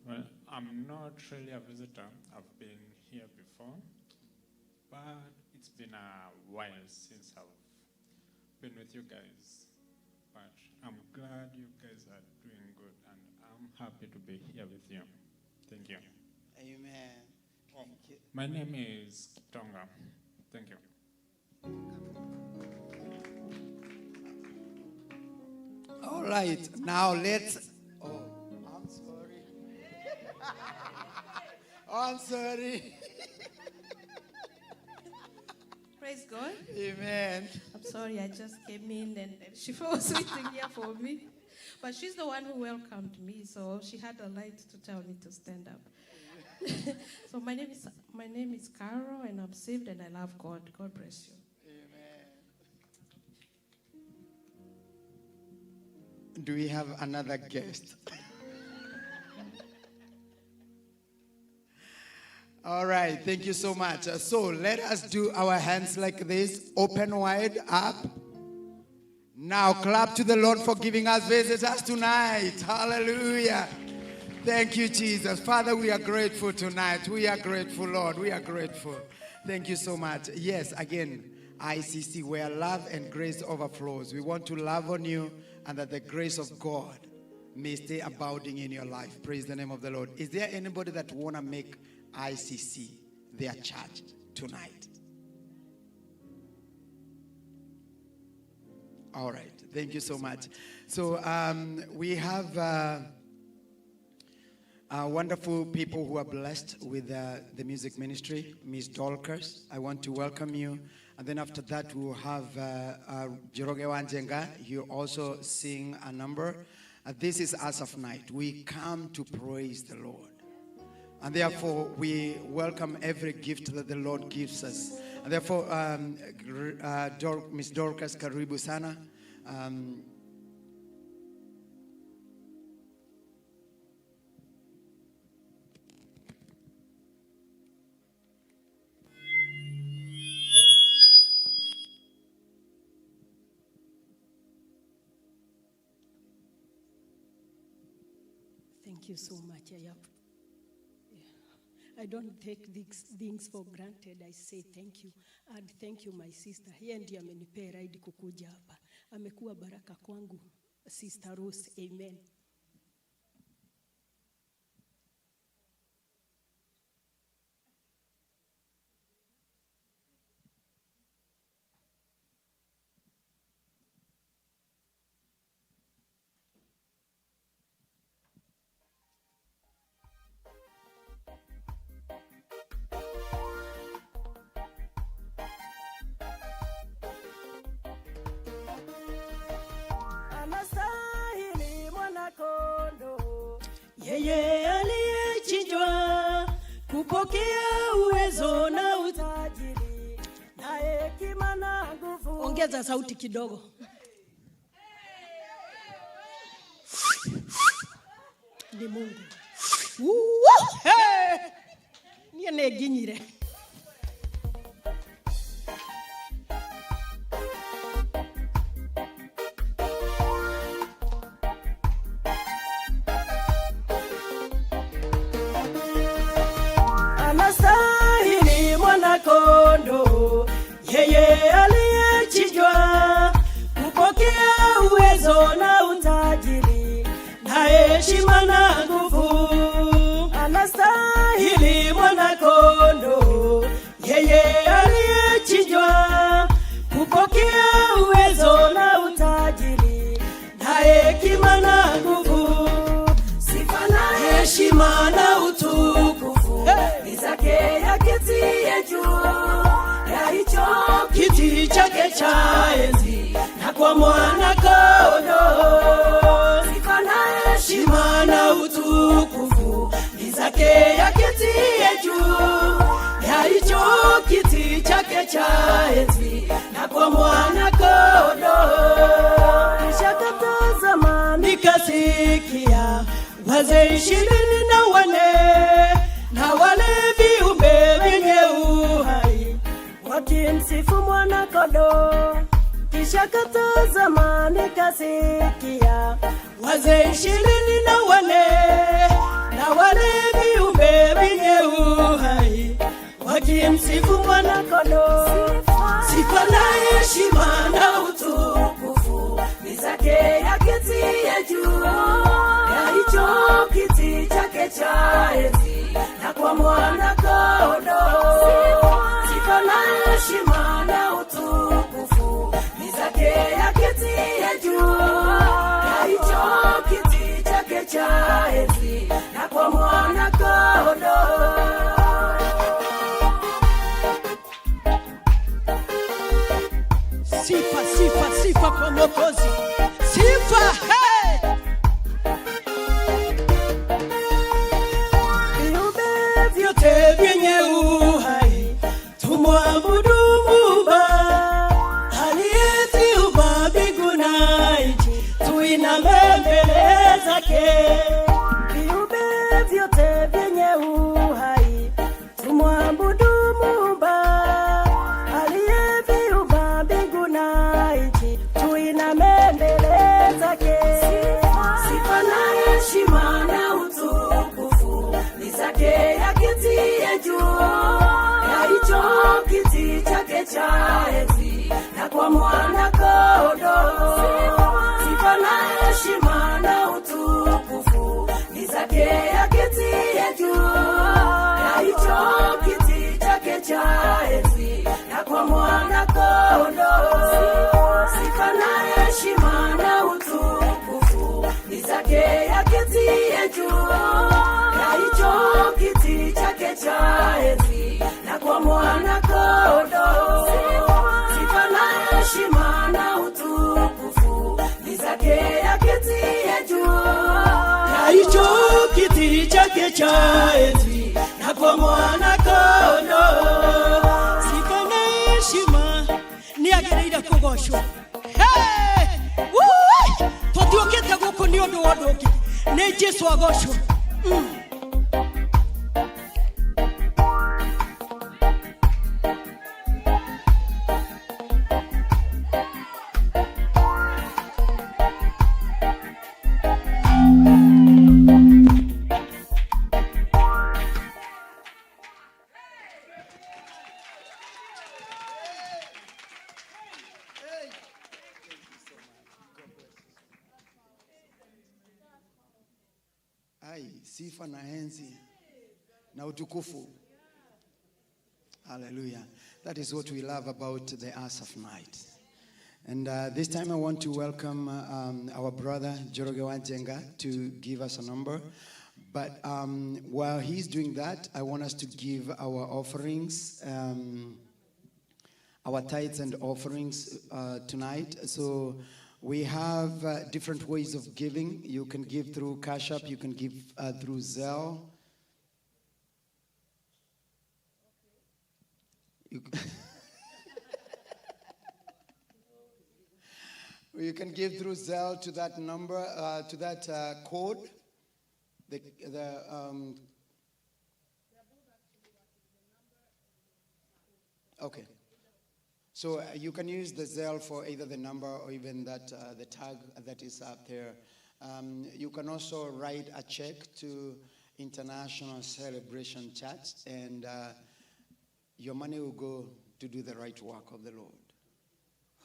Well, I'm not really a visitor. I've been here before, but it's been a while since I've been with you guys. But I'm glad you guys are doing good, and I'm happy to be here with you. Thank you. Amen. My name is Tonga. Thank you. All right, now let's. Oh, I'm sorry. I'm sorry. Praise God. Amen. I'm sorry, I just came in and she was waiting here for me. But she's the one who welcomed me, so she had a light to tell me to stand up. So my name is Carol, and I'm saved and I love God. God bless you. Amen. Do we have another guest? All right, thank you so much. So let us do our hands like this, open wide up. Now clap to the Lord for giving us visitors tonight. Hallelujah. Thank you, Jesus. Father, we are grateful tonight. We are grateful, Lord. We are grateful. Thank you so much. Yes, again, ICC, where love and grace overflows. We want to love on you and that the grace of God may stay abounding in your life. Praise the name of the Lord. Is there anybody that want to make ICC their church tonight? All right. Thank you so much. So we have wonderful people who are blessed with the music ministry, Miss Dolkers. I want to welcome you. And then after that, we'll have Njoroge Wanjenga. He'll also sing a number. This is Asaph night. We come to praise the Lord. And therefore, we welcome every gift that the Lord gives us. And therefore, Miss Dorcas, karibu sana. Thank you so much. I don't take these things for granted. I say thank you. And thank you, my sister. Yeye ndiye amenipea ride kukuja hapa. Amekuwa baraka kwangu, Sister Rose. Amen. Yeye aliyechinjwa kupokea uwezo na utajiri na hekima na nguvu. Ongeza sauti kidogo. Ni Mungu. Niye neginyire. Yeye aliyechinjwa kupokea uwezo na utajiri na heshima na nguvu. Anastahili mwana-kondoo. Yeye aliyechinjwa kupokea uwezo na utajiri na hekima na nguvu. Sifa na heshima na utukufu ni zake aketiye juu ya hicho kiti chake cha enzi na kwa mwana-kondoo. Sifa na heshima na utukufu ni zake aketiye juu ya hicho kiti chake cha enzi na kwa mwana-kondoo. Kisha katazama nikasikia wazee 24 na wale viumbe vyenye uhai wakimsifu mwana-kondoo. Kisha katazama nikasikia wazee 24 na wale viumbe vyenye uhai wakimsifu mwana-kondoo. Sifa na heshima na utukufu ni zake aketiye juu ya hicho kiti chake cha enzi na kwa mwana-kondoo. kwa mwana kondoo. Sifa, sifa, sifa kwa Mwokozi. Sifa, hey! Viumbe vyote vyenye uhai tumwabudu Muumba aliyeziumba mbingu na nchi, tuiname mbele zake. Viumbe vyote vyenye uhai tumwabudu Muumba aliyeviumba mbingu na nchi, tuiname mbele zake. Sifa na heshima na utukufu ni zake aketiye juu ya hicho kiti chake cha enzi na kwa mwana kondoo. Sifa na heshima na utukufu ni zake aketiye juu ya hicho kiti chake cha enzi na kwa mwana kondoo. Sifa na heshima na utukufu ni zake aketiye juu ya hicho kiti chake cha enzi na kwa mwana kondoo. Sifa na heshima na utukufu ni zake aketiye juu ya hicho kiti chake cha enzi na kwa mwana kondoo. Sifa na heshima nĩ agĩrĩire kũgocwo. Hey! Woo! Tũtiũkĩte gũkũ nĩ ũndũ wa ũndũ ũngĩ, nĩ Jesu agocwo. Ai, sifa na enzi na utukufu. Hallelujah. That is what we love about the Asaph night. And this time I want to welcome our brother Njoroge Wa Njenga to give us a number. But while he's doing that, I want us to give our offerings, our tithes and offerings tonight. So we have different ways of giving. You can give through Cash App, you can give through Zelle. You, you can give through Zelle to that number, to that code. Okay. So you can use the Zelle for either the number or even that the tag that is up there. You can also write a check to International Celebration Church, and your money will go to do the right work of the Lord.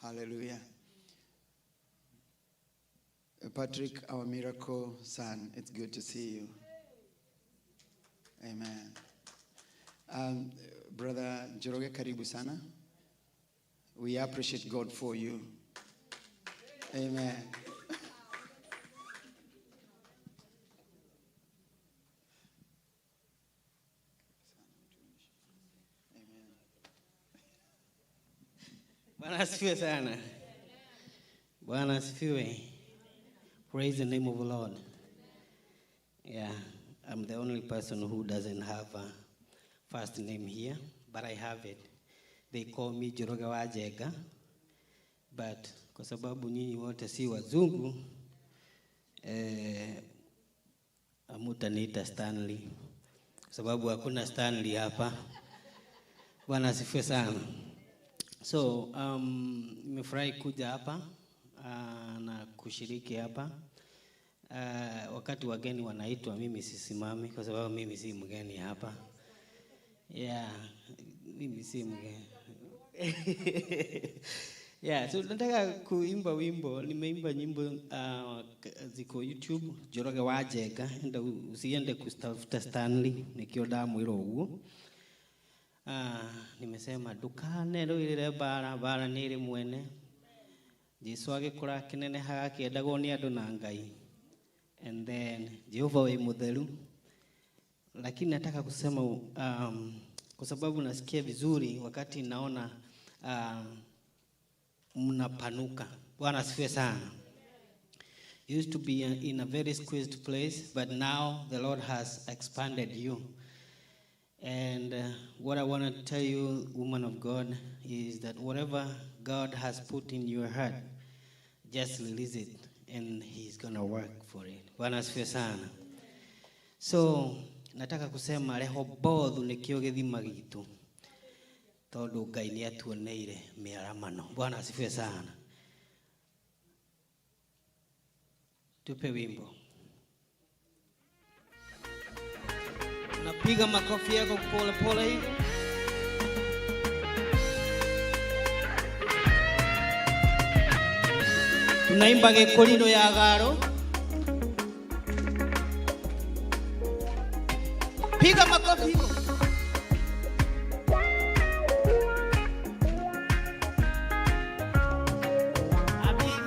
Hallelujah. Patrick, our miracle son, it's good to see you. Amen. Brother Njoroge, karibu sana. We appreciate God for you. Amen. Bwana asifiwe sana. Bwana asifiwe. Praise the name of the Lord. Yeah, I'm the only person who doesn't have a first name here, but I have it. They call me Njoroge wa Njenga, but kwa sababu nyinyi wote si wazungu, hamutaniita Stanley, kwa sababu hakuna Stanley hapa. Bwana asifiwe sana. So, nimefurahi kuja hapa na kushiriki hapa. Wakati wageni wanaitwa mimi sisimami kwa sababu mimi si mgeni hapa. Yeah, mimi si mgeni. Yeah, so nataka kuimba wimbo. Nimeimba nyimbo ziko YouTube, Njoroge wa Njenga. Enda usiende kutafuta Stanley nikio ndamwira uguo. Nimesema ndukane rũirĩre mbara, mbara nĩ ĩrĩ mwene. Jesu agĩkũra akĩnenehaga akĩendagwo nĩ andũ na Ngai. And then Jehova wĩ mũtheru. Lakini nataka kusema kwa sababu nasikia vizuri wakati naona mnapanuka. Bwana asifiwe sana. You used to be in a very squeezed place, but now the Lord has expanded you. And what I want to tell you, woman of God, is that whatever God has put in your heart, just release it, and He's going to work for it. Bwana asifiwe sana. So, nataka kusema Rehobothu nĩkĩo gĩthima gitũ tondũ Ngai nĩ atuoneire mĩaramano. Bwana asifiwe sana. Tupe wimbo. Napiga makofi yako pole pole hivi. Tunaimba Gĩkũrinũ ya Garo. Piga makofi.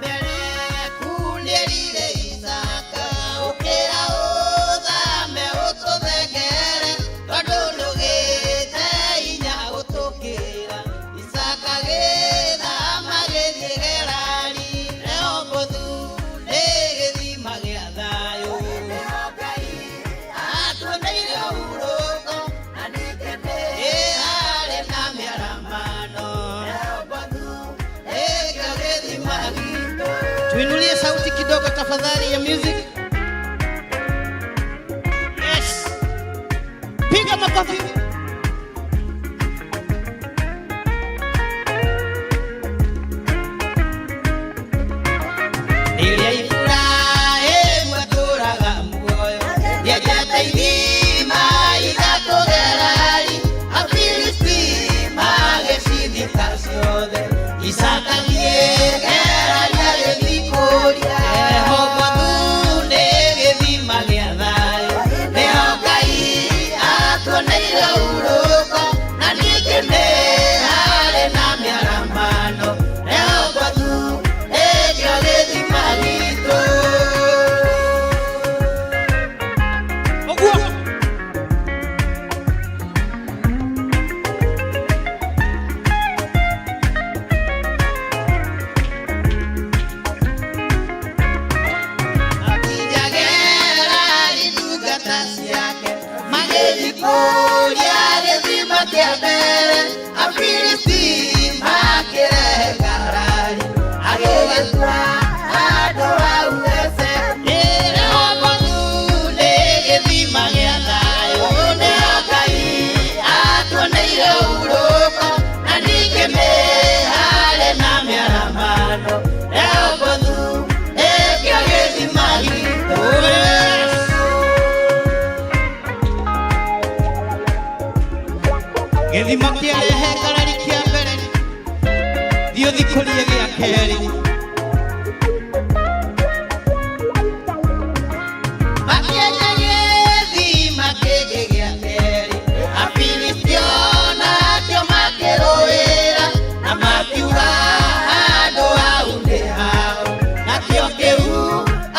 Abimeleku nĩerire Isaka, ũkĩra ũthame ũtũthengere, tondũ ndũgĩte hinya gũtũkĩra. Isaka agĩthama agĩthiĩ Gerari, Rehobothu nĩ gĩthima gĩa thayũ. Atuoneire ũhurũko, na ningĩ nĩ arĩ na mĩaramano. Rehobothu nĩkĩo gĩthima gitũ. Tuinulie sauti kidogo tafadhali ya music. Yes. Piga makofi. Rĩrĩa Iburahĩmu atũũraga muoyo, nĩenjete ithima ithatũ Gerari, Afilisti magĩcithika ciothe. Isaka agĩthiĩ Gerari agĩthikũria. Rehobothu nĩ gĩthima gĩa thayũ, nĩho Ngai atuoneire ũhurũko, na ningĩ nĩ harĩ na mĩaramano. Rehobothu nĩkĩo gĩthima gitũ. Ũguo. Akĩnjagĩra ndungata ciake magĩthikũria gĩthima kĩa mbere, Afilisti makĩrehe ngarari, agĩgĩtua handũ hau Eseki. Rehobothu nĩ gĩthima gĩa thayũ, nĩho Ngai atuoneire ũhurũko, na ningĩ nĩ harĩ na mĩaramano. Rehobothu nĩkĩo gĩthima gitũ. Gĩthima kĩarehe ngarari kĩa mbere, thiĩ ũthikũrie gĩa kerĩ. Makĩenja gĩthima kĩngĩ gĩa kerĩ, Afilisti o nakĩo makĩrũĩra, na makiuga handũ hau nĩ hao, nakĩo kĩu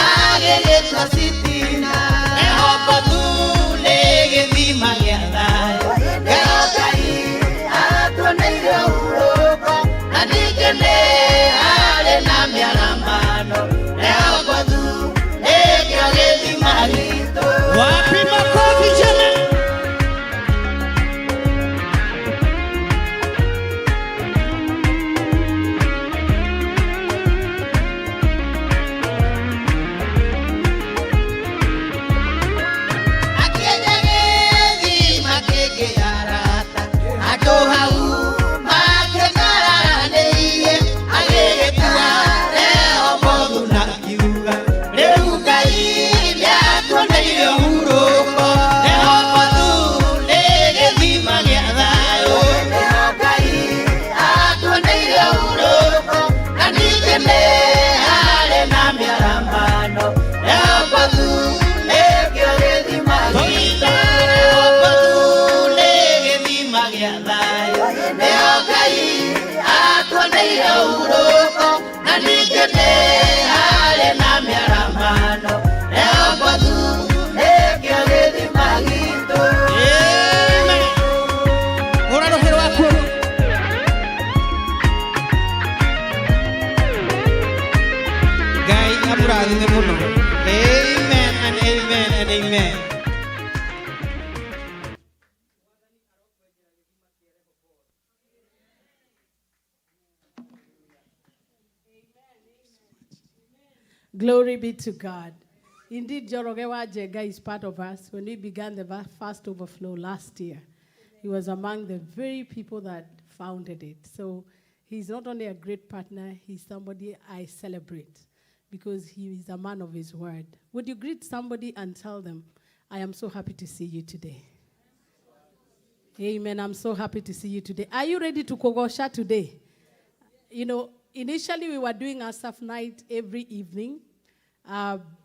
agĩgĩtua Sitina. Rehobothu nĩ gĩthima gĩa thayũ, nĩho Ngai atuoneire ũhurũko, na ningĩ nĩ harĩ na mĩaramano. Rehobothu nĩkĩo gĩthima gitũ. Wapi makofi jamani? Akĩenja gĩthima kĩngĩ arata, handũ hau makĩngararanĩirie, agĩgĩtua Rehobothu na akiuga, rĩu Ngai nĩatuoneire ũhurũko. Rehobothu nĩ gĩthima gĩa thayũ, nĩho Ngai atuoneire ũhurũko, na ningĩ nĩ harĩ na mĩaramano. Rehobothu nĩkĩo gĩthima gitũ. Rehobothu nĩ gĩthima gĩa thayũ, nĩho Ngai atuoneire ũhurũko, na ningĩ nĩ harĩ na mĩaramano. Rehobothu nĩkĩo gĩthima gitũ. Amũrathime mũno. Amen and amen and amen. Glory be to God. Indeed, Njoroge wa Njenga is part of us. When we began the Fast Overflow last year, he was among the very people that founded it. So he's not only a great partner, he's somebody I celebrate because he is a man of his word. Would you greet somebody and tell them, "I am so happy to see you today"? Amen. I'm so happy to see you today. Are you ready to kogosha today? Initially we were doing Asaph night every evening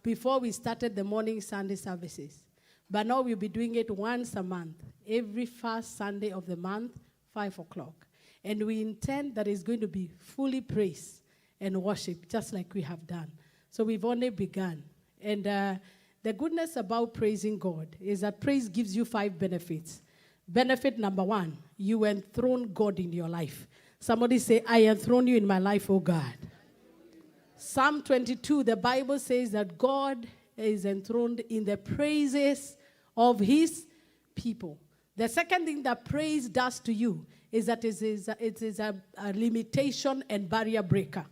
before we started the morning Sunday services. But now we'll be doing it once a month, every first Sunday of the month, 5 o'clock. And we intend that it's going to be fully praise and worship, just like we have done. So we've only begun. And the goodness about praising God is that praise gives you 5 benefits. Benefit number 1, you enthrone God in your life. Somebody say, "I enthrone you in my life, oh God." Psalm 22, the Bible says that God is enthroned in the praises of his people. The second thing that praise does to you is that it is a limitation and barrier breaker.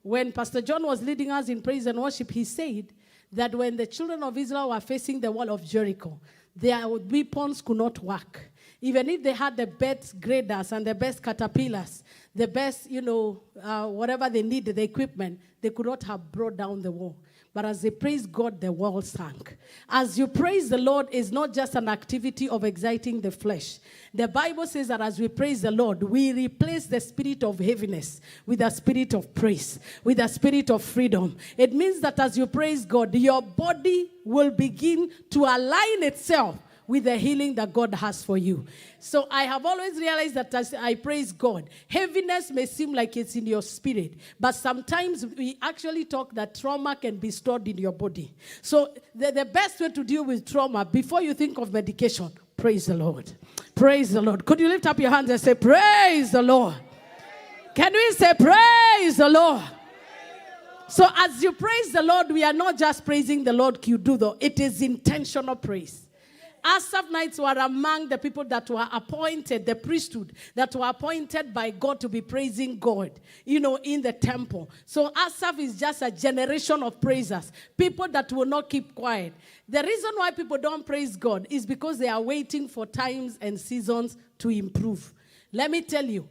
When Pastor John was leading us in praise and worship, he said that when the children of Israel were facing the wall of Jericho, their weapons could not work. Even if they had the best graders and the best caterpillars, the best, whatever they needed, the equipment, they could not have brought down the wall. But as they praised God, the wall sank. As you praise the Lord, is not just an activity of exciting the flesh. The Bible says that as we praise the Lord, we replace the spirit of heaviness with a spirit of praise, with a spirit of freedom. It means that as you praise God, your body will begin to align itself with the healing that God has for you. So I have always realized that as I praise God, heaviness may seem like it's in your spirit, but sometimes we actually talk that trauma can be stored in your body. So the best way to deal with trauma, before you think of medication, praise the Lord. Praise the Lord. Could you lift up your hands and say, "Praise the Lord"? Can we say, "Praise the Lord"? So as you praise the Lord, we are not just praising the Lord kiududo. It is intentional praise. Asaph Knights were among the people that were appointed, the priesthood, that were appointed by God to be praising God, in the temple. So Asaph is just a generation of praisers, people that will not keep quiet. The reason why people don't praise God is because they are waiting for times and seasons to improve. Let me tell you,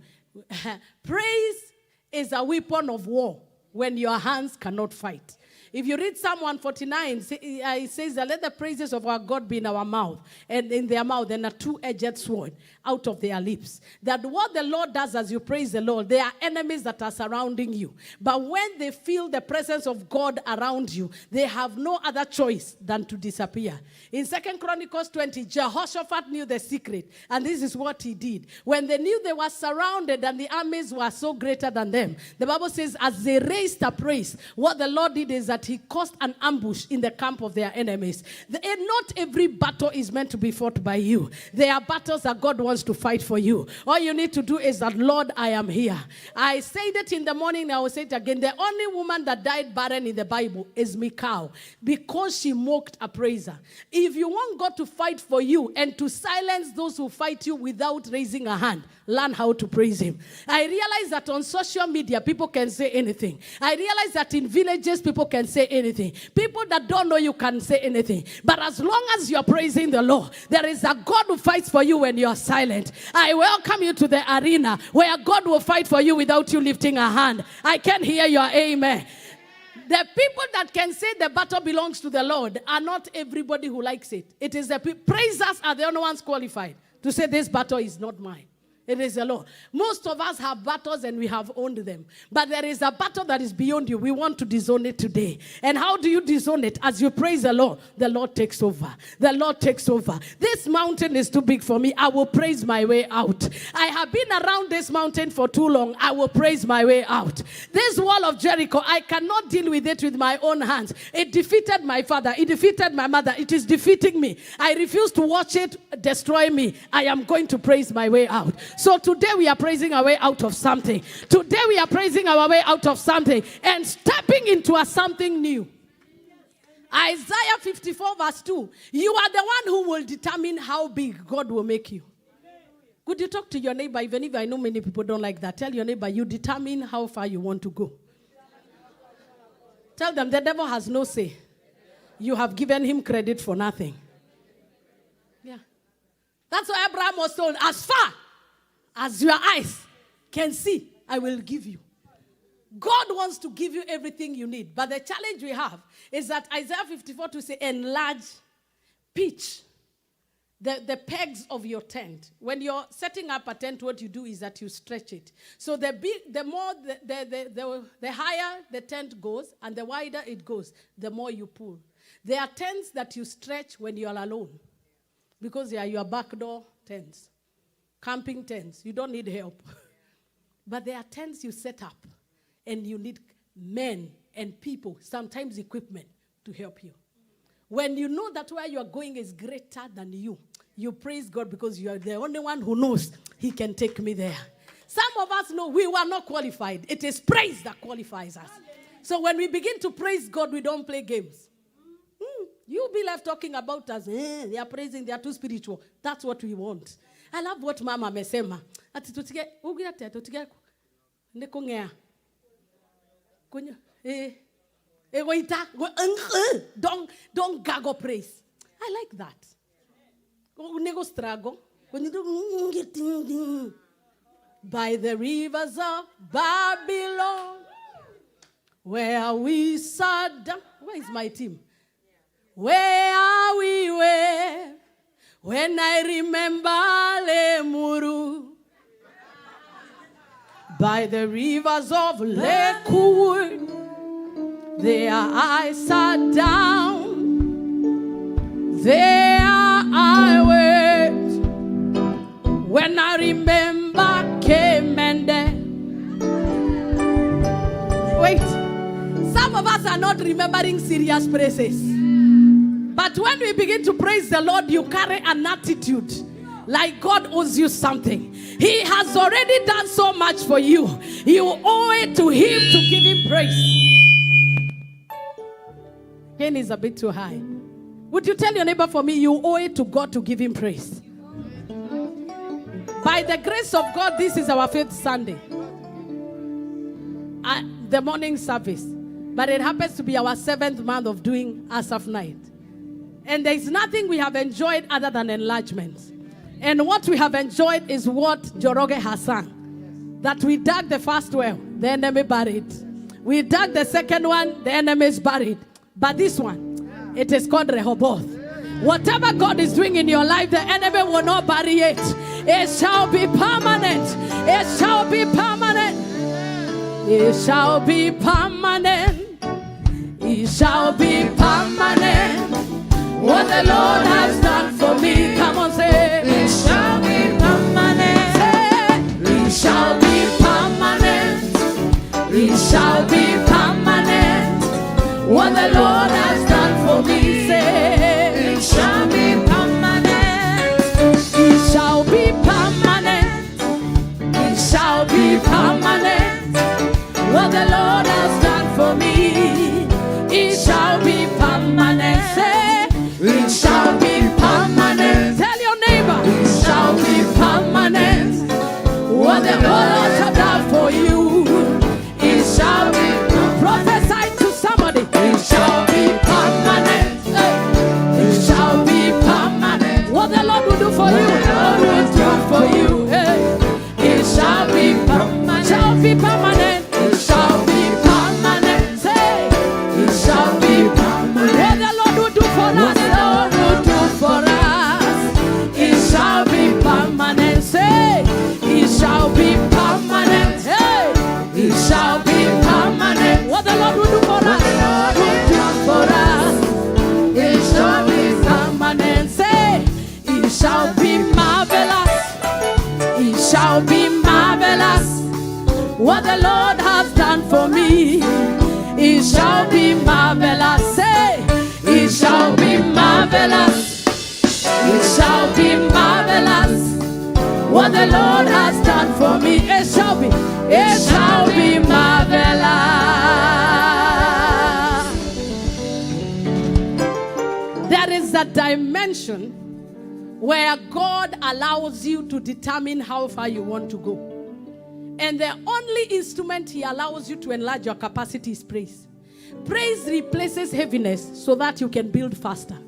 praise is a weapon of war when your hands cannot fight. If you read Psalm 149, it says that let the praises of our God be in our mouth, and in their mouth, and a two-edged sword out of their lips. That what the Lord does as you praise the Lord, there are enemies that are surrounding you. But when they feel the presence of God around you, they have no other choice than to disappear. In 2 Chronicles 20, Jehoshaphat knew the secret, and this is what he did. When they knew they were surrounded and the armies were so greater than them, the Bible says as they raised a praise, what the Lord did is that he caused an ambush in the camp of their enemies. Not every battle is meant to be fought by you. There are battles that God wants to fight for you. All you need to do is that, "Lord, I am here." I said it in the morning, I will say it again. The only woman that died barren in the Bible is Michal, because she mocked a praiser. If you want God to fight for you and to silence those who fight you without raising a hand, learn how to praise him. I realize that on social media, people can say anything. I realize that in villages, people can say anything. People that don't know you can say anything. But as long as you're praising the Lord, there is a God who fights for you when you're silent. I welcome you to the arena where God will fight for you without you lifting a hand. I can hear your amen. The people that can say the battle belongs to the Lord are not everybody who likes it. It is the praisers are the only ones qualified to say this battle is not mine. It is the Lord. Most of us have battles and we have owned them. But there is a battle that is beyond you. We want to disown it today. And how do you disown it? As you praise the Lord takes over. The Lord takes over. This mountain is too big for me. I will praise my way out. I have been around this mountain for too long. I will praise my way out. This wall of Jericho, I cannot deal with it with my own hands. It defeated my father. It defeated my mother. It is defeating me. I refuse to watch it destroy me. I am going to praise my way out. So today we are praising our way out of something. Today we are praising our way out of something and stepping into a something new. Isaiah 54 verse 2. You are the one who will determine how big God will make you. Could you talk to your neighbor, even if I know many people don't like that? Tell your neighbor, you determine how far you want to go. Tell them the devil has no say. You have given him credit for nothing. Yeah. That's why Abraham was told, as far as your eyes can see, I will give you. God wants to give you everything you need. But the challenge we have is that Isaiah 54 to say, enlarge, pitch the pegs of your tent. When you're setting up a tent, what you do is that you stretch it. So the higher the tent goes and the wider it goes, the more you pull. There are tents that you stretch when you're alone because they are your backdoor tents, camping tents. You don't need help. But there are tents you set up and you need men and people, sometimes equipment, to help you. When you know that where you are going is greater than you, you praise God because you are the only one who knows he can take me there. Some of us know we were not qualified. It is praise that qualifies us. So when we begin to praise God, we don't play games. You'll be left talking about us. They are praising, they are too spiritual. That's what we want. I love what Mama amesema. Ati tutige, ugira tutige ne kungea. Kunya don't gaggle praise. I like that. Nego strago. When you do by the rivers of Babylon, where we sat down. Where is my team? Where we were when I remember Lemuru. By the rivers of Lakewood, there I sat down, there I wept, when I remember came and Wait, some of us are not remembering serious praises. But when we begin to praise the Lord, you carry an attitude like God owes you something. He has already done so much for you. You owe it to him to give him praise. Gain is a bit too high. Would you tell your neighbor for me, you owe it to God to give him praise? By the grace of God, this is our 5th Sunday. The morning service. But it happens to be our 7th month of doing Asaph Night. And there is nothing we have enjoyed other than enlargement. And what we have enjoyed is what Joroge has sung. That we dug the first well, the enemy buried. We dug the second one, the enemy is buried. But this one, it is called Rehoboth. Whatever God is doing in your life, the enemy will not bury it. It shall be permanent. It shall be permanent. It shall be permanent. It shall be permanent. What the Lord has done for me. Come on, say. It shall be permanent. Say, it shall be permanent. It shall be permanent. What the Lord has done for me. Say, it shall be permanent. It shall be permanent. It shall be permanent. What the Lord has done for me. It shall be permanent. Say, it shall be permanent. Tell your neighbor, it shall be permanent. What the Lord has done for you, it shall be. Prophesy to somebody, it shall be permanent. the Lord has done for me. It shall be, it shall be marvelous. There is a dimension where God allows you to determine how far you want to go. And the only instrument he allows you to enlarge your capacity is praise. Praise replaces heaviness so that you can build faster.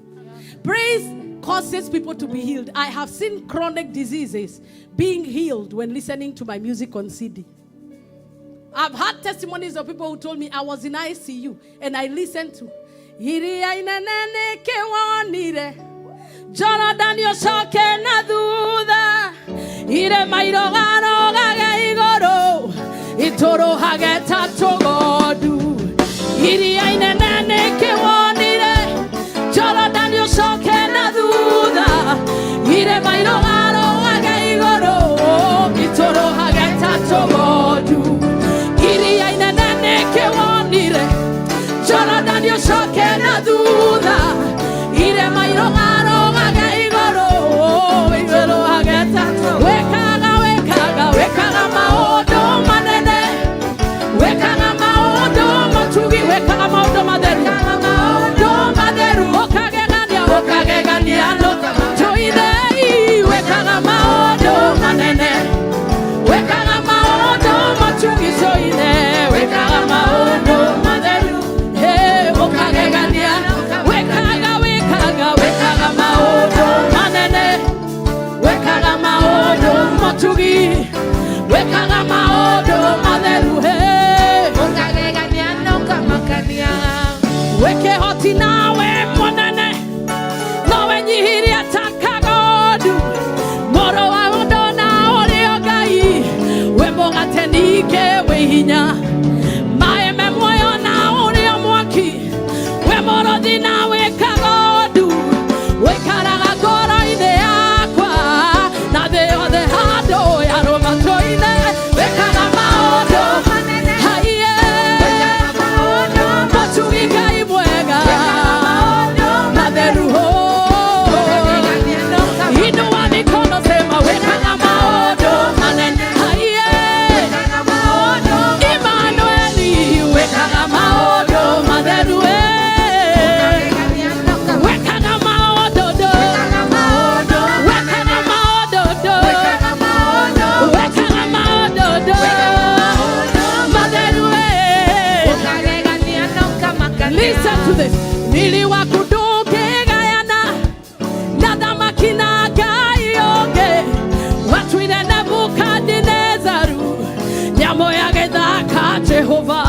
Praise causes people to be healed. I have seen chronic diseases being healed when listening to my music on CD. I've had testimonies of people who told me I was in ICU and I listened to Iria inene nĩkĩwonire Jorodani ũcoke na thutha irĩma irũgarũgage igũrũ itũrũhage ta tũgondu iria inene nĩkĩwonire Jorodani ũcoke na thutha irĩma irũgarũgage igũrũ itũrũhage ta tũgondu iria inene nĩkĩwonire Jorodani ũcoke na thutha irĩma irũgarũgage igũrũ itũrũhage ta wĩkaga wĩkaga wĩkaga maũndũ manene wĩkaga maũndũ matugi wĩkaga maũndũ matheru maũndũ matheru ũkagegania ũkagegania tũithei wĩkaga maũndũ manene wĩkaga maũndũ matugi tũithe wĩkaga maũndũ matheru hey ũkagegania wĩkaga wĩkaga wĩkaga maũndũ manene wĩkaga maũndũ matugi wĩkaga maũndũ matheru hey Ũkagegania na ũkamakania. wĩkĩhoti nawe mũnene nowe nyihirie ta kagondu mũrũ wa mũndũ na ũrĩo Ngai wĩ mũgate ningĩ wĩ hinya maĩ me muoyo na ũrĩo mwaki wĩ mũrũthi na wĩ kagondu wĩikaraga ngoro-inĩ yakwa na thĩ yothe handũ yarũma tũine wĩkaga maũndũ haiye matugi Ngai mwega matheru ho inua mikono sema wĩkaga maũndũ manene haiye Emmanueli wĩkaga maũndũ matheru wĩkaga maũndũ do wĩkaga maũndũ do wĩkaga maũndũ do matheru Ũkagegania na ũkamakania. Listen to this. Niliwakudukigayana na thamaki na ngai ũngĩ watuire Nebukadinezaru nyamũ ya gĩthaka Jehova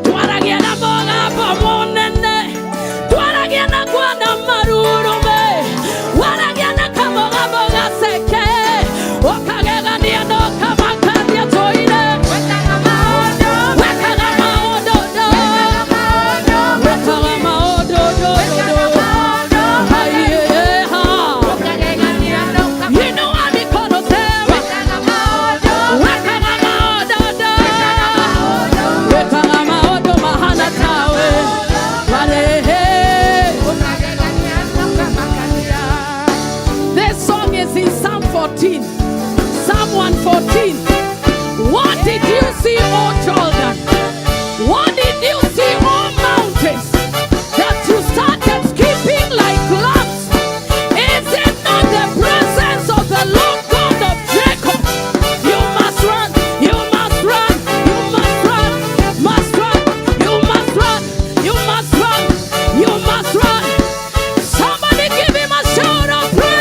twaragia na mũgambo mũnene twaragia na kuona marurume waragia na kamũgambo gaceke ũkagegania na ũkamakania tũire wĩkaga maũndũ do wĩkaga maũndũ do haiye ha Ũkagegania na ũkamakania. Inua mikono sema Wĩkaga maũndũ. wekaga maũndũ do wekaga maũndũ mahana tawe warehe. Ũkagegania na ũkamakania. This song is in Psalm 14. Psalm 114. What did you see, O Jordan? What did you see, O mountains, that you started skipping like lambs? Is it not the presence of the Lord God of Jacob? You must run, you must run, you must run, must run, you must run, you must run, you must run. Somebody give him a shout of praise.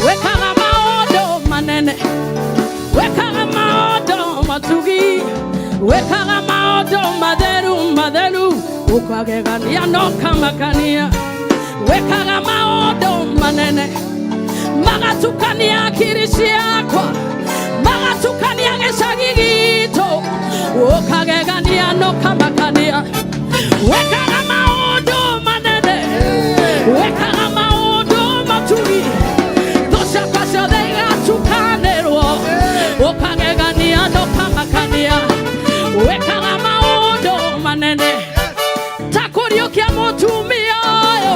Wekaga maũndũ manene wekaga maũndũ matugi wekaga maũndũ matheru matheru ũkagegania na ũkamakania wekaga maũndũ manene magatukania akiri ciakwa magatukania gĩcagi gitũ ũkagegania na ũkamakania wekaga maũndũ manene wekaga maũndũ matugi thũ ciakwa ciothe igatukanĩrwo ũkagegania na ũkamakania wekaga maũndũ manene ta kũriũkia mũtumia ũyũ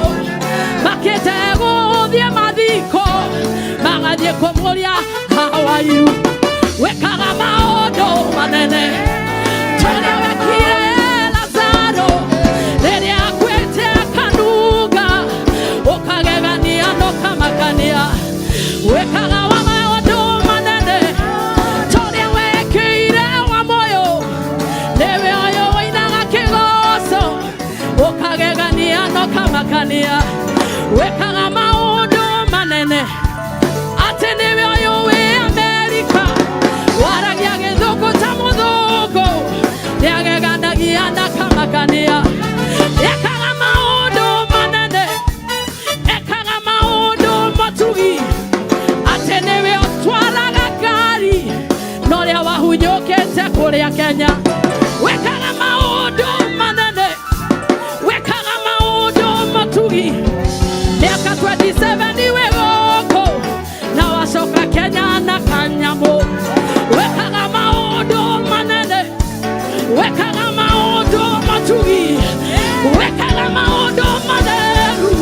Kũmũria how are you? Wĩkaga maũndũ manene tũrĩa wekire Lazaro rĩrĩa akuĩte akanuga ũkagegania na ũkamakania. Wĩkaga wa maũndũ manene tũrĩa wekĩire wa moyo nĩwe ũyũ ũinaga kĩgoco ũkagegania na ũkamakania. Wĩkaga maũndũ manene atĩ nĩwe ũyũ wĩ Amerika waragia gĩthũngũ ta mũthũngũ nĩageganagia na kamakania. Ekaga maũndũ manene, ekaga maũndũ matugi atĩ nĩwe ũtwaraga ngari na ũrĩa wahunyũkĩte kũrĩa Kenya. Wĩkaga maũndũ manene, wĩkaga maũndũ matugi mĩaka 27 wĩ gũkũ na wacoka Kenya na kanyamũ. Wĩkaga maũndũ manene, wĩkaga maũndũ matugi, wĩkaga maũndũ matheru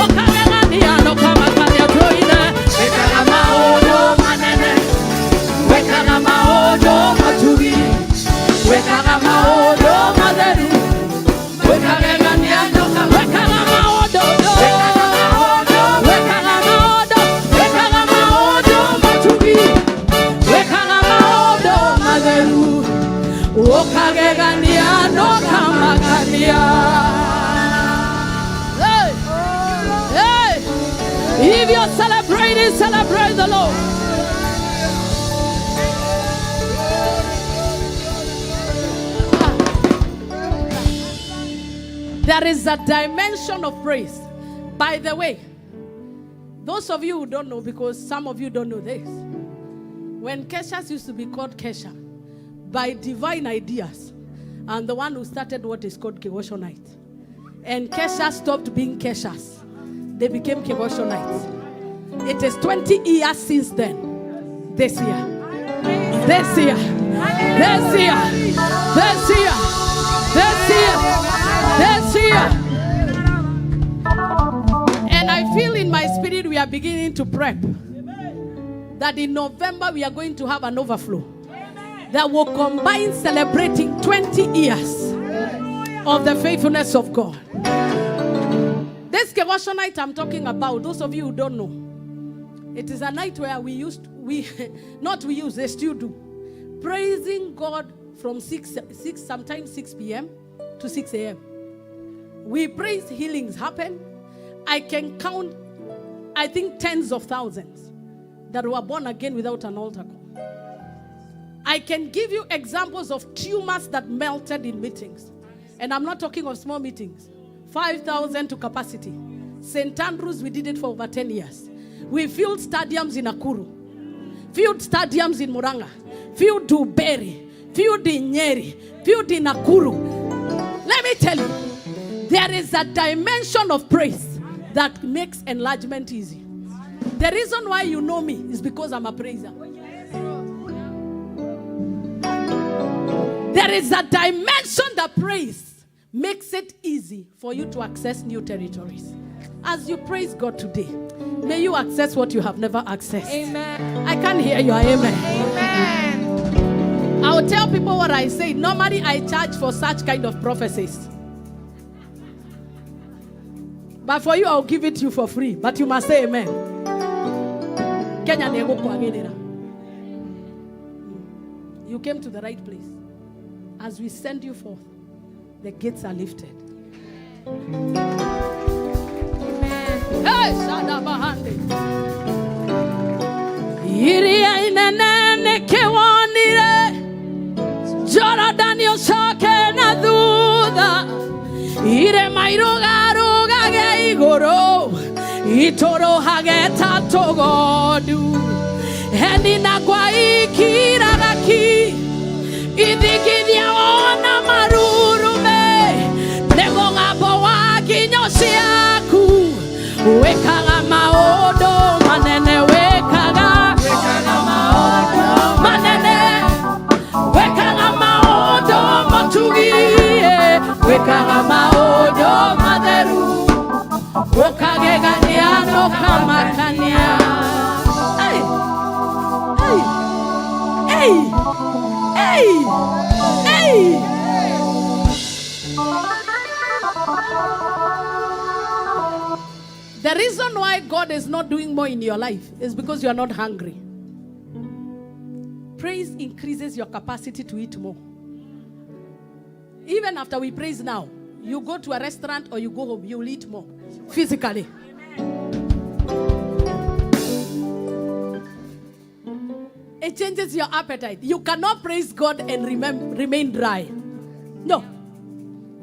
ũkagegania na ũkamakania tũine. Wĩkaga maũndũ manene, wĩkaga maũndũ matugi, wĩkaga maũndũ matheru wĩkagegania na wĩkaga maũndũ, wĩkaga maũndũ, wĩkaga maũndũ matugi, wĩkaga maũndũ matheru ũkagegania na ũkamakania. Hey! Hey! If you're celebrating, celebrate the Lord. There is a dimension of praise. By the way, those of you who don't know, because some of you don't know this, when Keshas used to be called Kesha, by divine ideas, and the one who started what is called Kegosho Night, and Kesha stopped being Keshas, they became Kegosho Nights. It is 20 years since then. This year. This year. This year. This year. This year. This year. And I feel in my spirit we are beginning to prep that in November we are going to have an overflow that will combine celebrating 20 years of the faithfulness of God. This Kegosho Night I'm talking about, those of you who don't know, it is a night where we used, we not we use, they still do, praising God from 6 sometimes 6 p.m. to 6 a.m. We praise, healings happen. I can count, I think, tens of thousands that were born again without an altar call. I can give you examples of tumors that melted in meetings. And I'm not talking of small meetings. 5,000 to capacity. St. Andrews, we did it for over 10 years. We filled stadiums in Nakuru, filled stadiums in Murang'a, filled Duberi, filled in Nyeri, filled in Nakuru. Let me tell you, there is a dimension of praise that makes enlargement easy. The reason why you know me is because I'm a praiser. There is a dimension that praise makes it easy for you to access new territories. As you praise God today, may you access what you have never accessed. Amen. I can't hear your amen. Amen. I'll tell people what I say. Normally, I charge for such kind of prophecies. But for you, I'll give it to you for free. But you must say amen. Kenya nĩĩgũkwagĩrĩra. You came to the right place. As we send you forth, the gates are lifted. Hey, Shadabahande. Iria inene nĩkĩwonire, Jorodani ũcoke na thutha, irĩma irũgarũgage igũrũ, itũrũhage ta tũgondu. Heni na kwa ikiraga ki, ithingithia ona marurume, nĩ mũgambo wa nginyo ciaku, wĩkaga maũndũ manene, wĩkaga manene, wĩkaga maũndũ matugie, wĩkaga maũndũ matheru, ũkagegania na ũkamakania. Hey! Hey! Hey! The reason why God is not doing more in your life is because you are not hungry. Praise increases your capacity to eat more. Even after we praise now, you go to a restaurant or you go home, you will eat more physically. It changes your appetite. You cannot praise God and remain dry. No,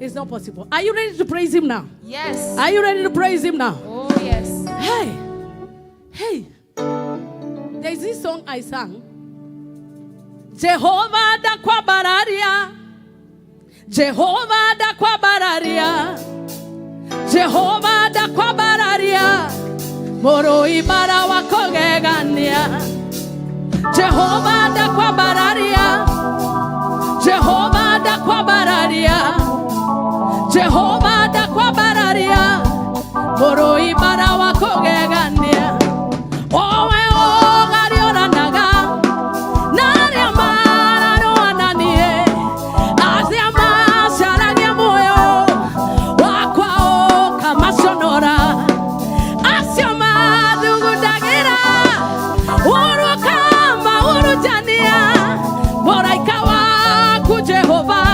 it's not possible. Are you ready to praise Him now? Yes. Are you ready to praise Him now? Oh, yes. Hey, hey. There's this song I sang. Jehovah da kwa bararia. Jehovah da kwa bararia. Jehovah da kwa bararia. Moro ibara wakogegania. Jehovah da kwa bararia. Jehovah da kwa bararia. Jehovah da kwa bararia. Moro ibara wakogegania. Owe ogarioranaga. Naria mararo ananie. Asia masaragia moyo. Wakwa okamasonora. Asia madungudagira. Uru kama urujania. Moraika waku Jehova.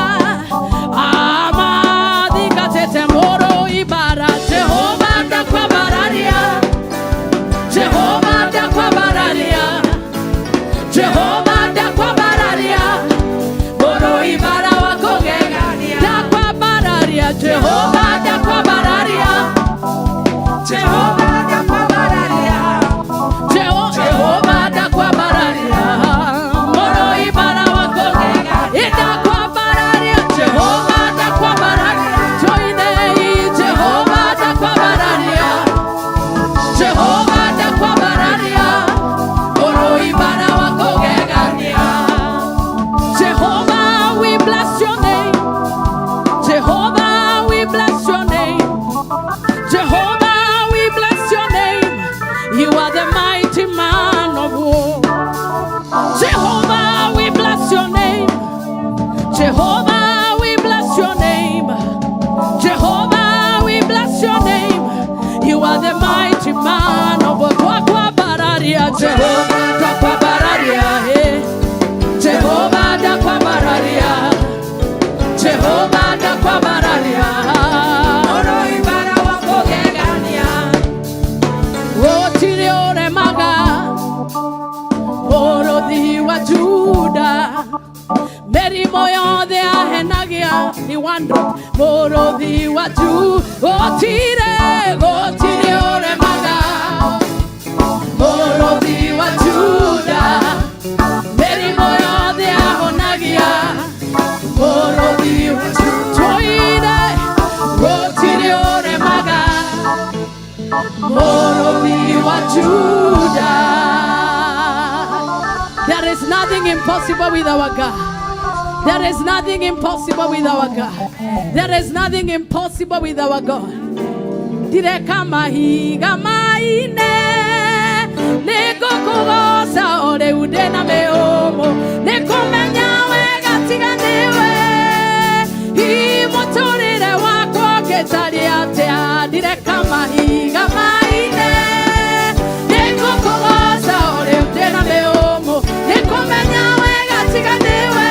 Amadikatete moro ibara. Jehova da kwa bararia. Jehova da kwa bararia. Jehova da kwa bararia. Moro ibara wakogegania. Da kwa bararia. Jehova da kwa bararia. Jehova da kwa bararia. Jehova da kwa bararia. Moro ibara wakogegania. Da kwa bararia. Jehova da kwa bararia. Joinei Jehova da kwa bararia. Jehova da kwa bararia. Moro ibara wakogegania. Jehovah, we bless your name. Jehovah, we bless your name. Jehovah, we bless your name. You are the mighty man of war. Jehovah, we bless your name. Jehovah, we bless your name. Jehovah, we bless your name. You are the mighty man of war. Kwa kwa bararia, Jehovah, kwa kwa bararia, hey. Jehovah da kwa bararia. Jehovah da kwa bararia. Oro ibara wakogegania. Gũtirĩ ũremaga mũrũthi wa Juda. Mĩrimũ yothe ahenagia ni one drop. Mũrũthi wa Juda. Gũtirĩ, gũtirĩ ũremaga mũrũthi wa Juda. Mĩrimũ yothe ahonagia mũrũthi wa Juda. Tũire, gũtirĩ ũremaga mũrũthi wa Juda. There is nothing impossible with our God. There is nothing impossible with our God. There is nothing impossible with our God. Ndireka mahiga maine nĩngũkũgooca o rĩu ndĩna mĩhũmũ nĩkũmenya wega tiga nĩwe hihi mũtũrĩre wakwa ũngĩtariĩ atĩa ndireka mahiga maine nĩngũkũgooca o rĩu ndĩna mĩhũmũ nĩkũmenya wega tiga nĩwe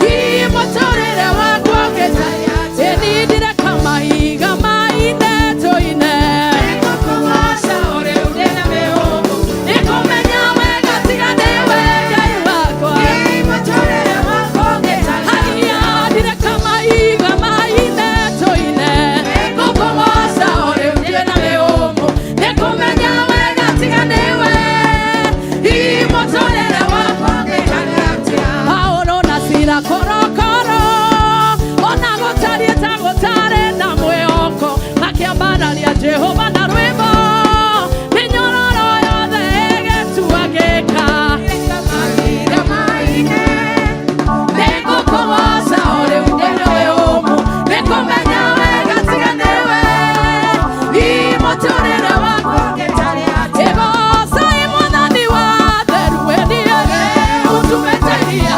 hihi mũtũrĩre wakwa ũngĩtariĩ atĩa ĩni ndireka mahiga maine tũine nĩngũkũgooca o rĩu ndĩna mĩhũmũ nĩkũmenya wega tiga nĩwe Ngai wakwa hihi mũtũrĩre wakwa ũngĩtariĩ atĩa ndireka mahiga maine tũine nĩngũkũgooca o rĩu ndĩna mĩhũmũ nĩkũmenya wega tiga nĩwe hihi mũtũrĩre wakwa ũngĩtariĩ atĩa Paulo na Sila korokoro ona gũtariĩ ta gũtarĩ na mwĩhoko makĩambararia Jehova na rwĩmbo mĩnyororo yothe ĩgĩtuangĩka nĩngũkũgooca o rĩu ndĩna wĩũmũ nĩkũmenya wega tiga nĩwe hihi mũtũrĩre wakwa ũngĩtariĩ atĩa ĩgoca ĩ mwathani wa theru we niĩ ũtumĩte hinya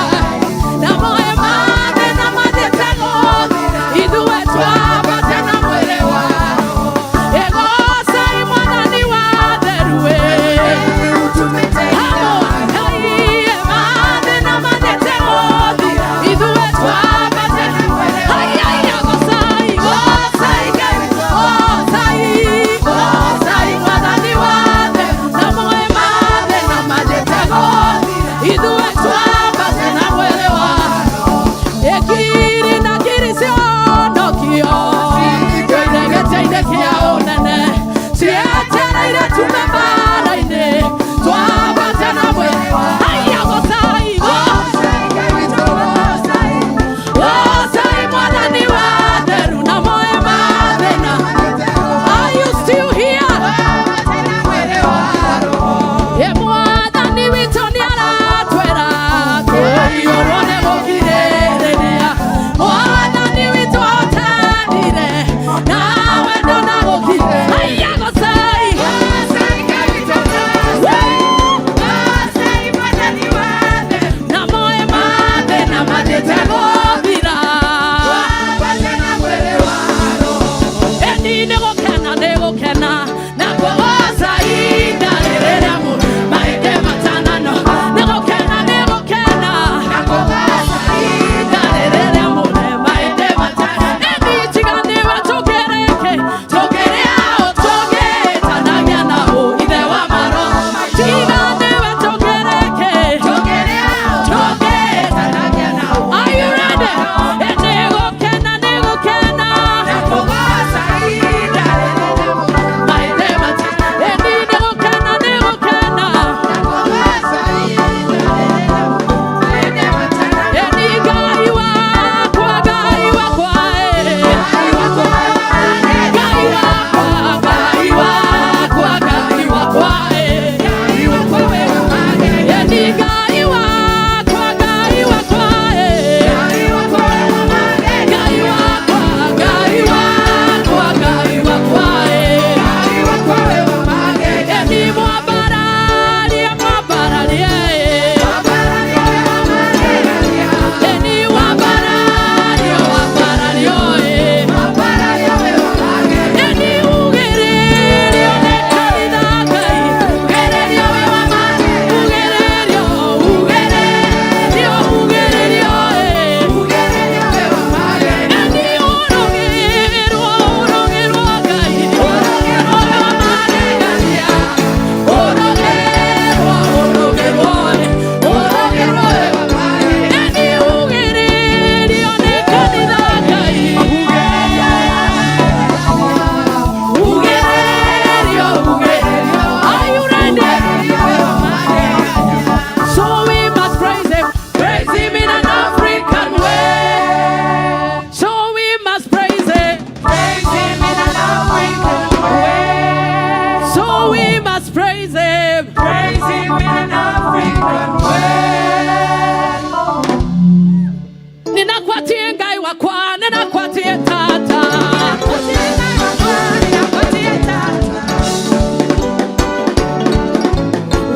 Ninakwatie Ngai wakwa, ninakwatie tata.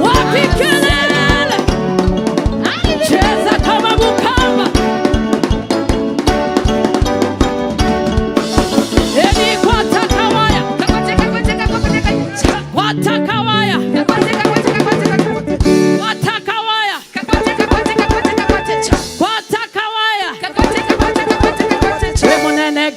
Wapi kelele? Cheza kama Mukamba. Eni kwatakawaya. Watakawaya. Watakawaya. Watakawaya. We munene.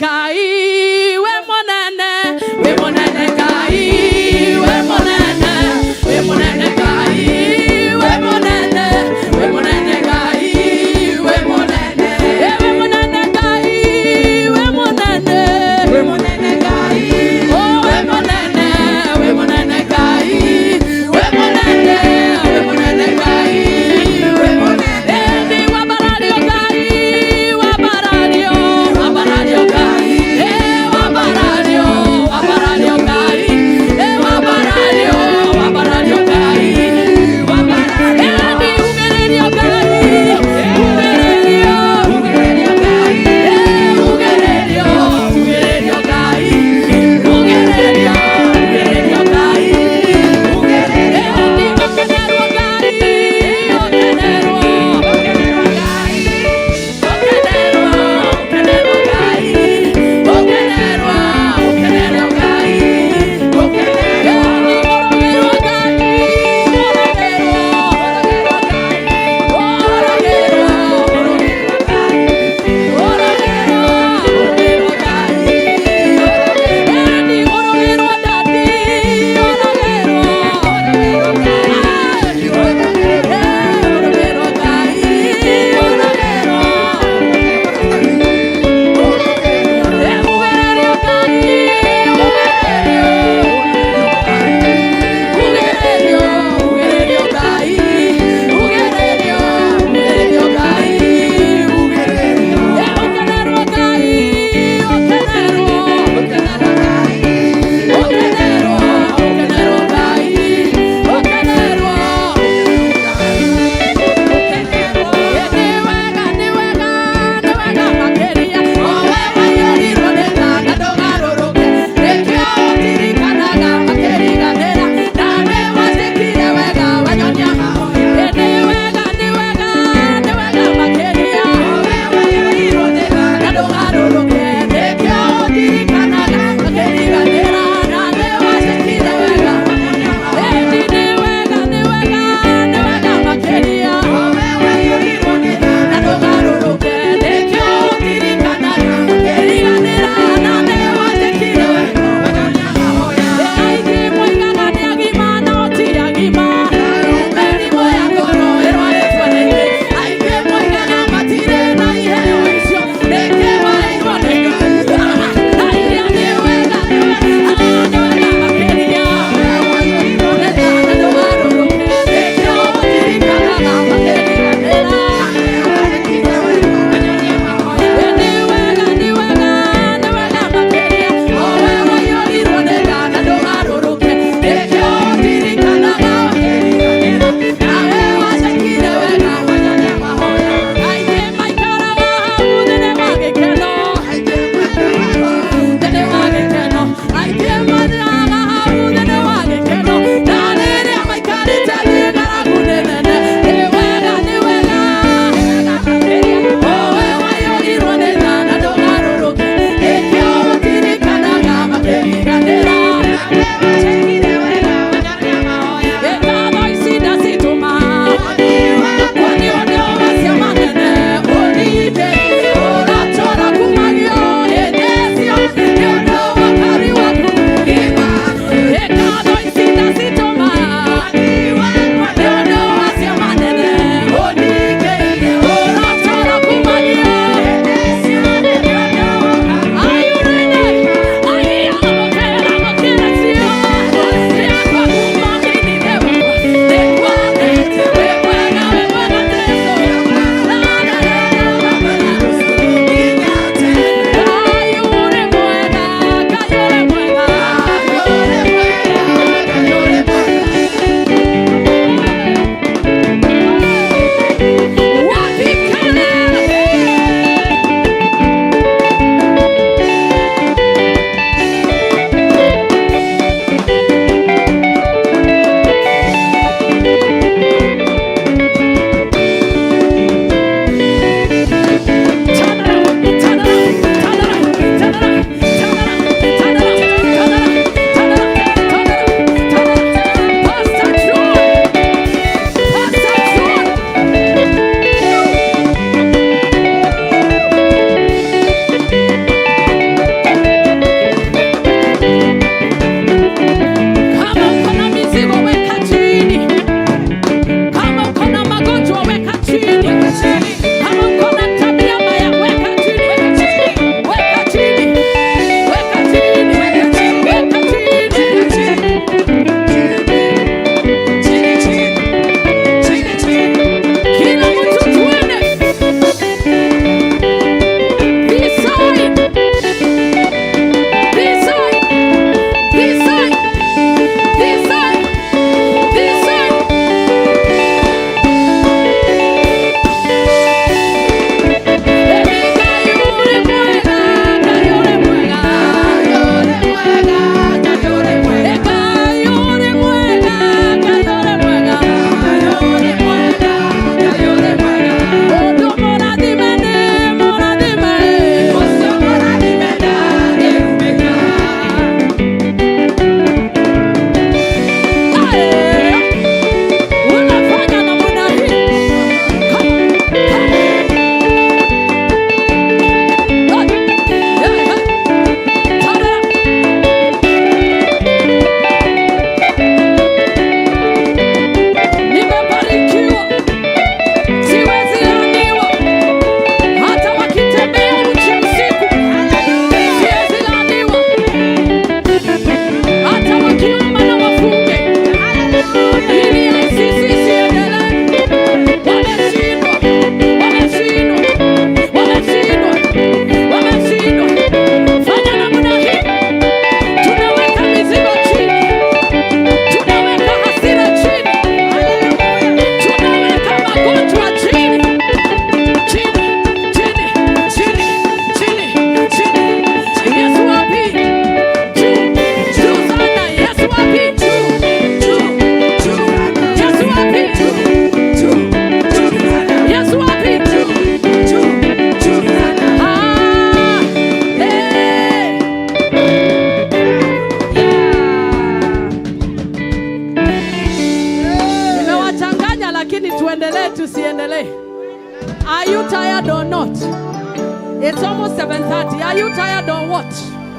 It's almost 7:30. Are you tired or what?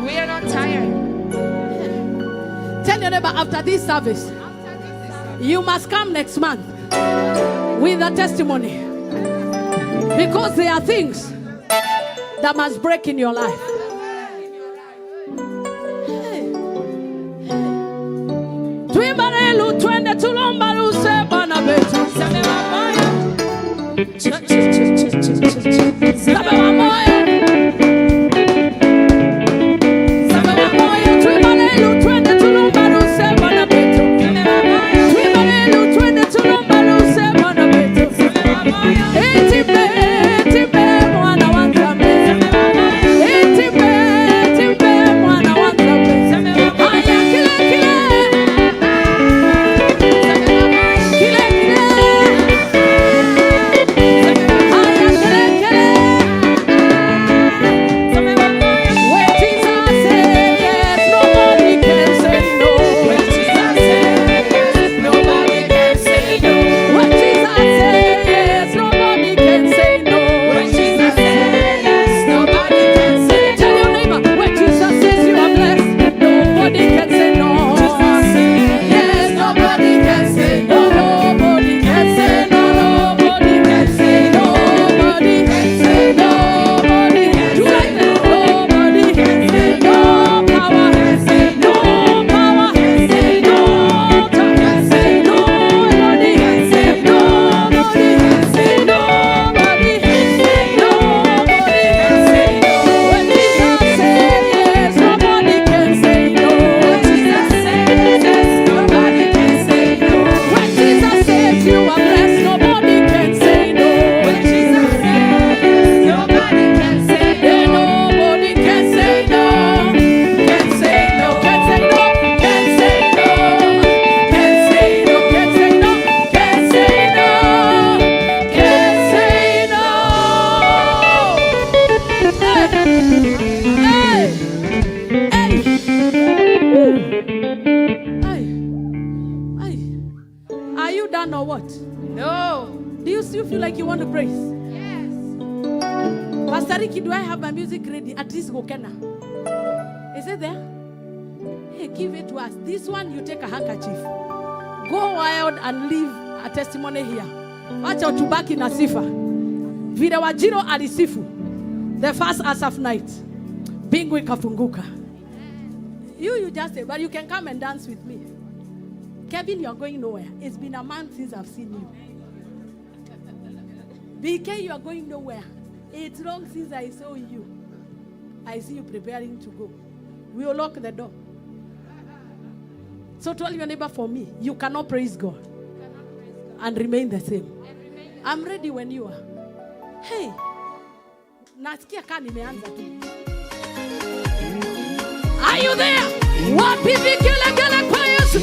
We are not tired. Tell your neighbor, after this service, you must come next month with a testimony. Because there are things that must break in your life. Hey. Hey. Twimbarelu twende tulombaluse bana betu. Sabe moyo. Sabe moyo. Twimbarelu twende tulombaluse bana betu. Twimbarelu twende tulombaluse bana betu. Etipe, etipe mwana wa Nzambe. Etipe, etipe mwana wa Nzambe. Haya kile kile. Kile kile. Haya kile kile. When Jesus said yes, nobody can say no. When Jesus said yes, nobody can say no. When Jesus said yes, nobody can say no. When Jesus said yes, nobody can say no. Tell your neighbor, when Jesus says you are blessed, nobody can say no. Jesus said yes, nobody can say no. Nobody can say no. Nobody can say no. Nobody can say nobody. Do like that. Nobody can say no power. No power. No time. Nobody can say nobody can say nobody. Nobody can say no. When Jesus said yes, nobody can say no. When Jesus said yes, nobody can say no. When Jesus says you are blessed, nobody can say no. When Jesus says yes, nobody can say no. Nobody can say no. Can say no. Can say no. Can say no. Can say no. Can say no. Can say no. Can say no. Hey. Hey. Hey. Ooh. Hey. Hey. Are you done or what? No. Do you still feel like you want to praise? Yes. Pastor Ricky, do I have my music ready? At least Gokena. Is it there? Hey, give it to us. This one, you take a handkerchief. Go wild and leave a testimony here. Wacha tubaki na sifa. Vile Wajiro alisifu the first Asaph night, mbingu ikafunguka. You just say, but you can come and dance with me. Kevin, you're going nowhere. It's been a month since I've seen you. BK, you are going nowhere. It's long since I saw you. I see you preparing to go. We will lock the door. So tell your neighbor, for me, you cannot praise God and remain the same. I'm ready when you are. Hey, nasikia kaa nimeanza tu. Are you there? Wapi vigelegele kwa Yesu?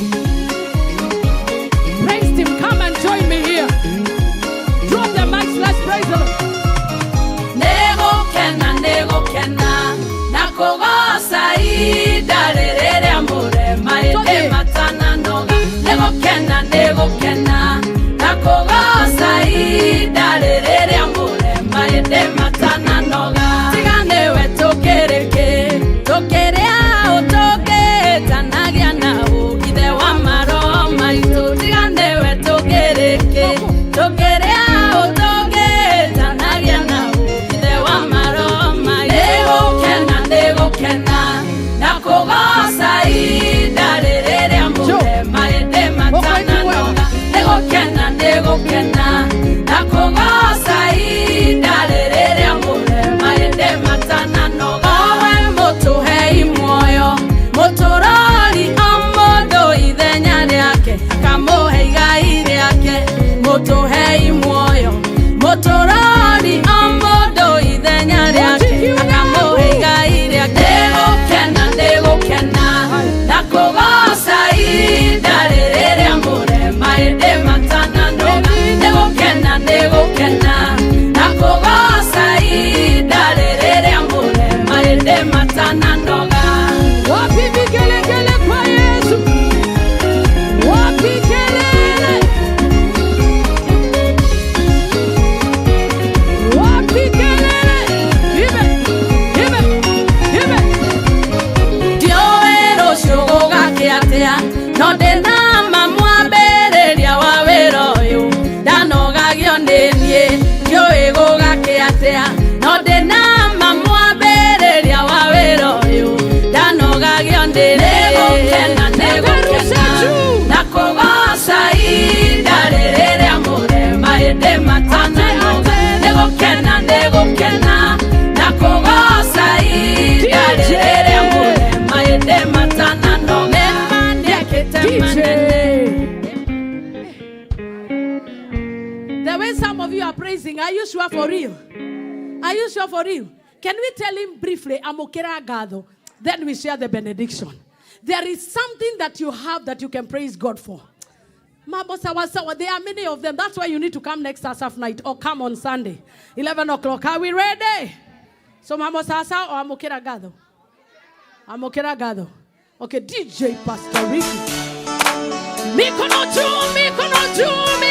Praise him. Come and join me here. Drop the mics. Let's praise the Lord. Negokena, negokena, nakogosa idarerere amure maende matana noga. Negokena, negokena, nakogosa idarerere amure maende matana noga. Tigane we tokereke, tokerea otoke tanagia na ugithe wa maro maitu. Tigane we tokereke, tokerea otoke tanagia na ugithe wa maro maitu. Negokena, negokena, nakogosa idarerere amure maende matana noga. Negokena, negokena, nakogosa idarerere No ndĩna ma mwambĩrĩria wa wĩra ũyũ ndanogagio nĩgũkena, nĩgũkena na kũgoca ihinda rĩrĩa mũrema ĩndĩ matananoga. Nĩgũkena, nĩgũkena na kũgoca ihinda rĩrĩa mũrema ĩndĩ matananoga. Nĩekĩte manene. The way some of you are praising, are you sure for real? Are you sure for real? Can we tell him briefly, Amũkĩra ngatho, then we share the benediction. There is something that you have that you can praise God for. Mambo sawa sawa. There are many of them. That's why you need to come next Asaph night or come on Sunday, 11 o'clock. Are we ready? So mambo sawa sawa or amũkĩra ngatho? Amũkĩra ngatho. Okay, DJ Pastor Ricky. Mikono juu, mikono juu.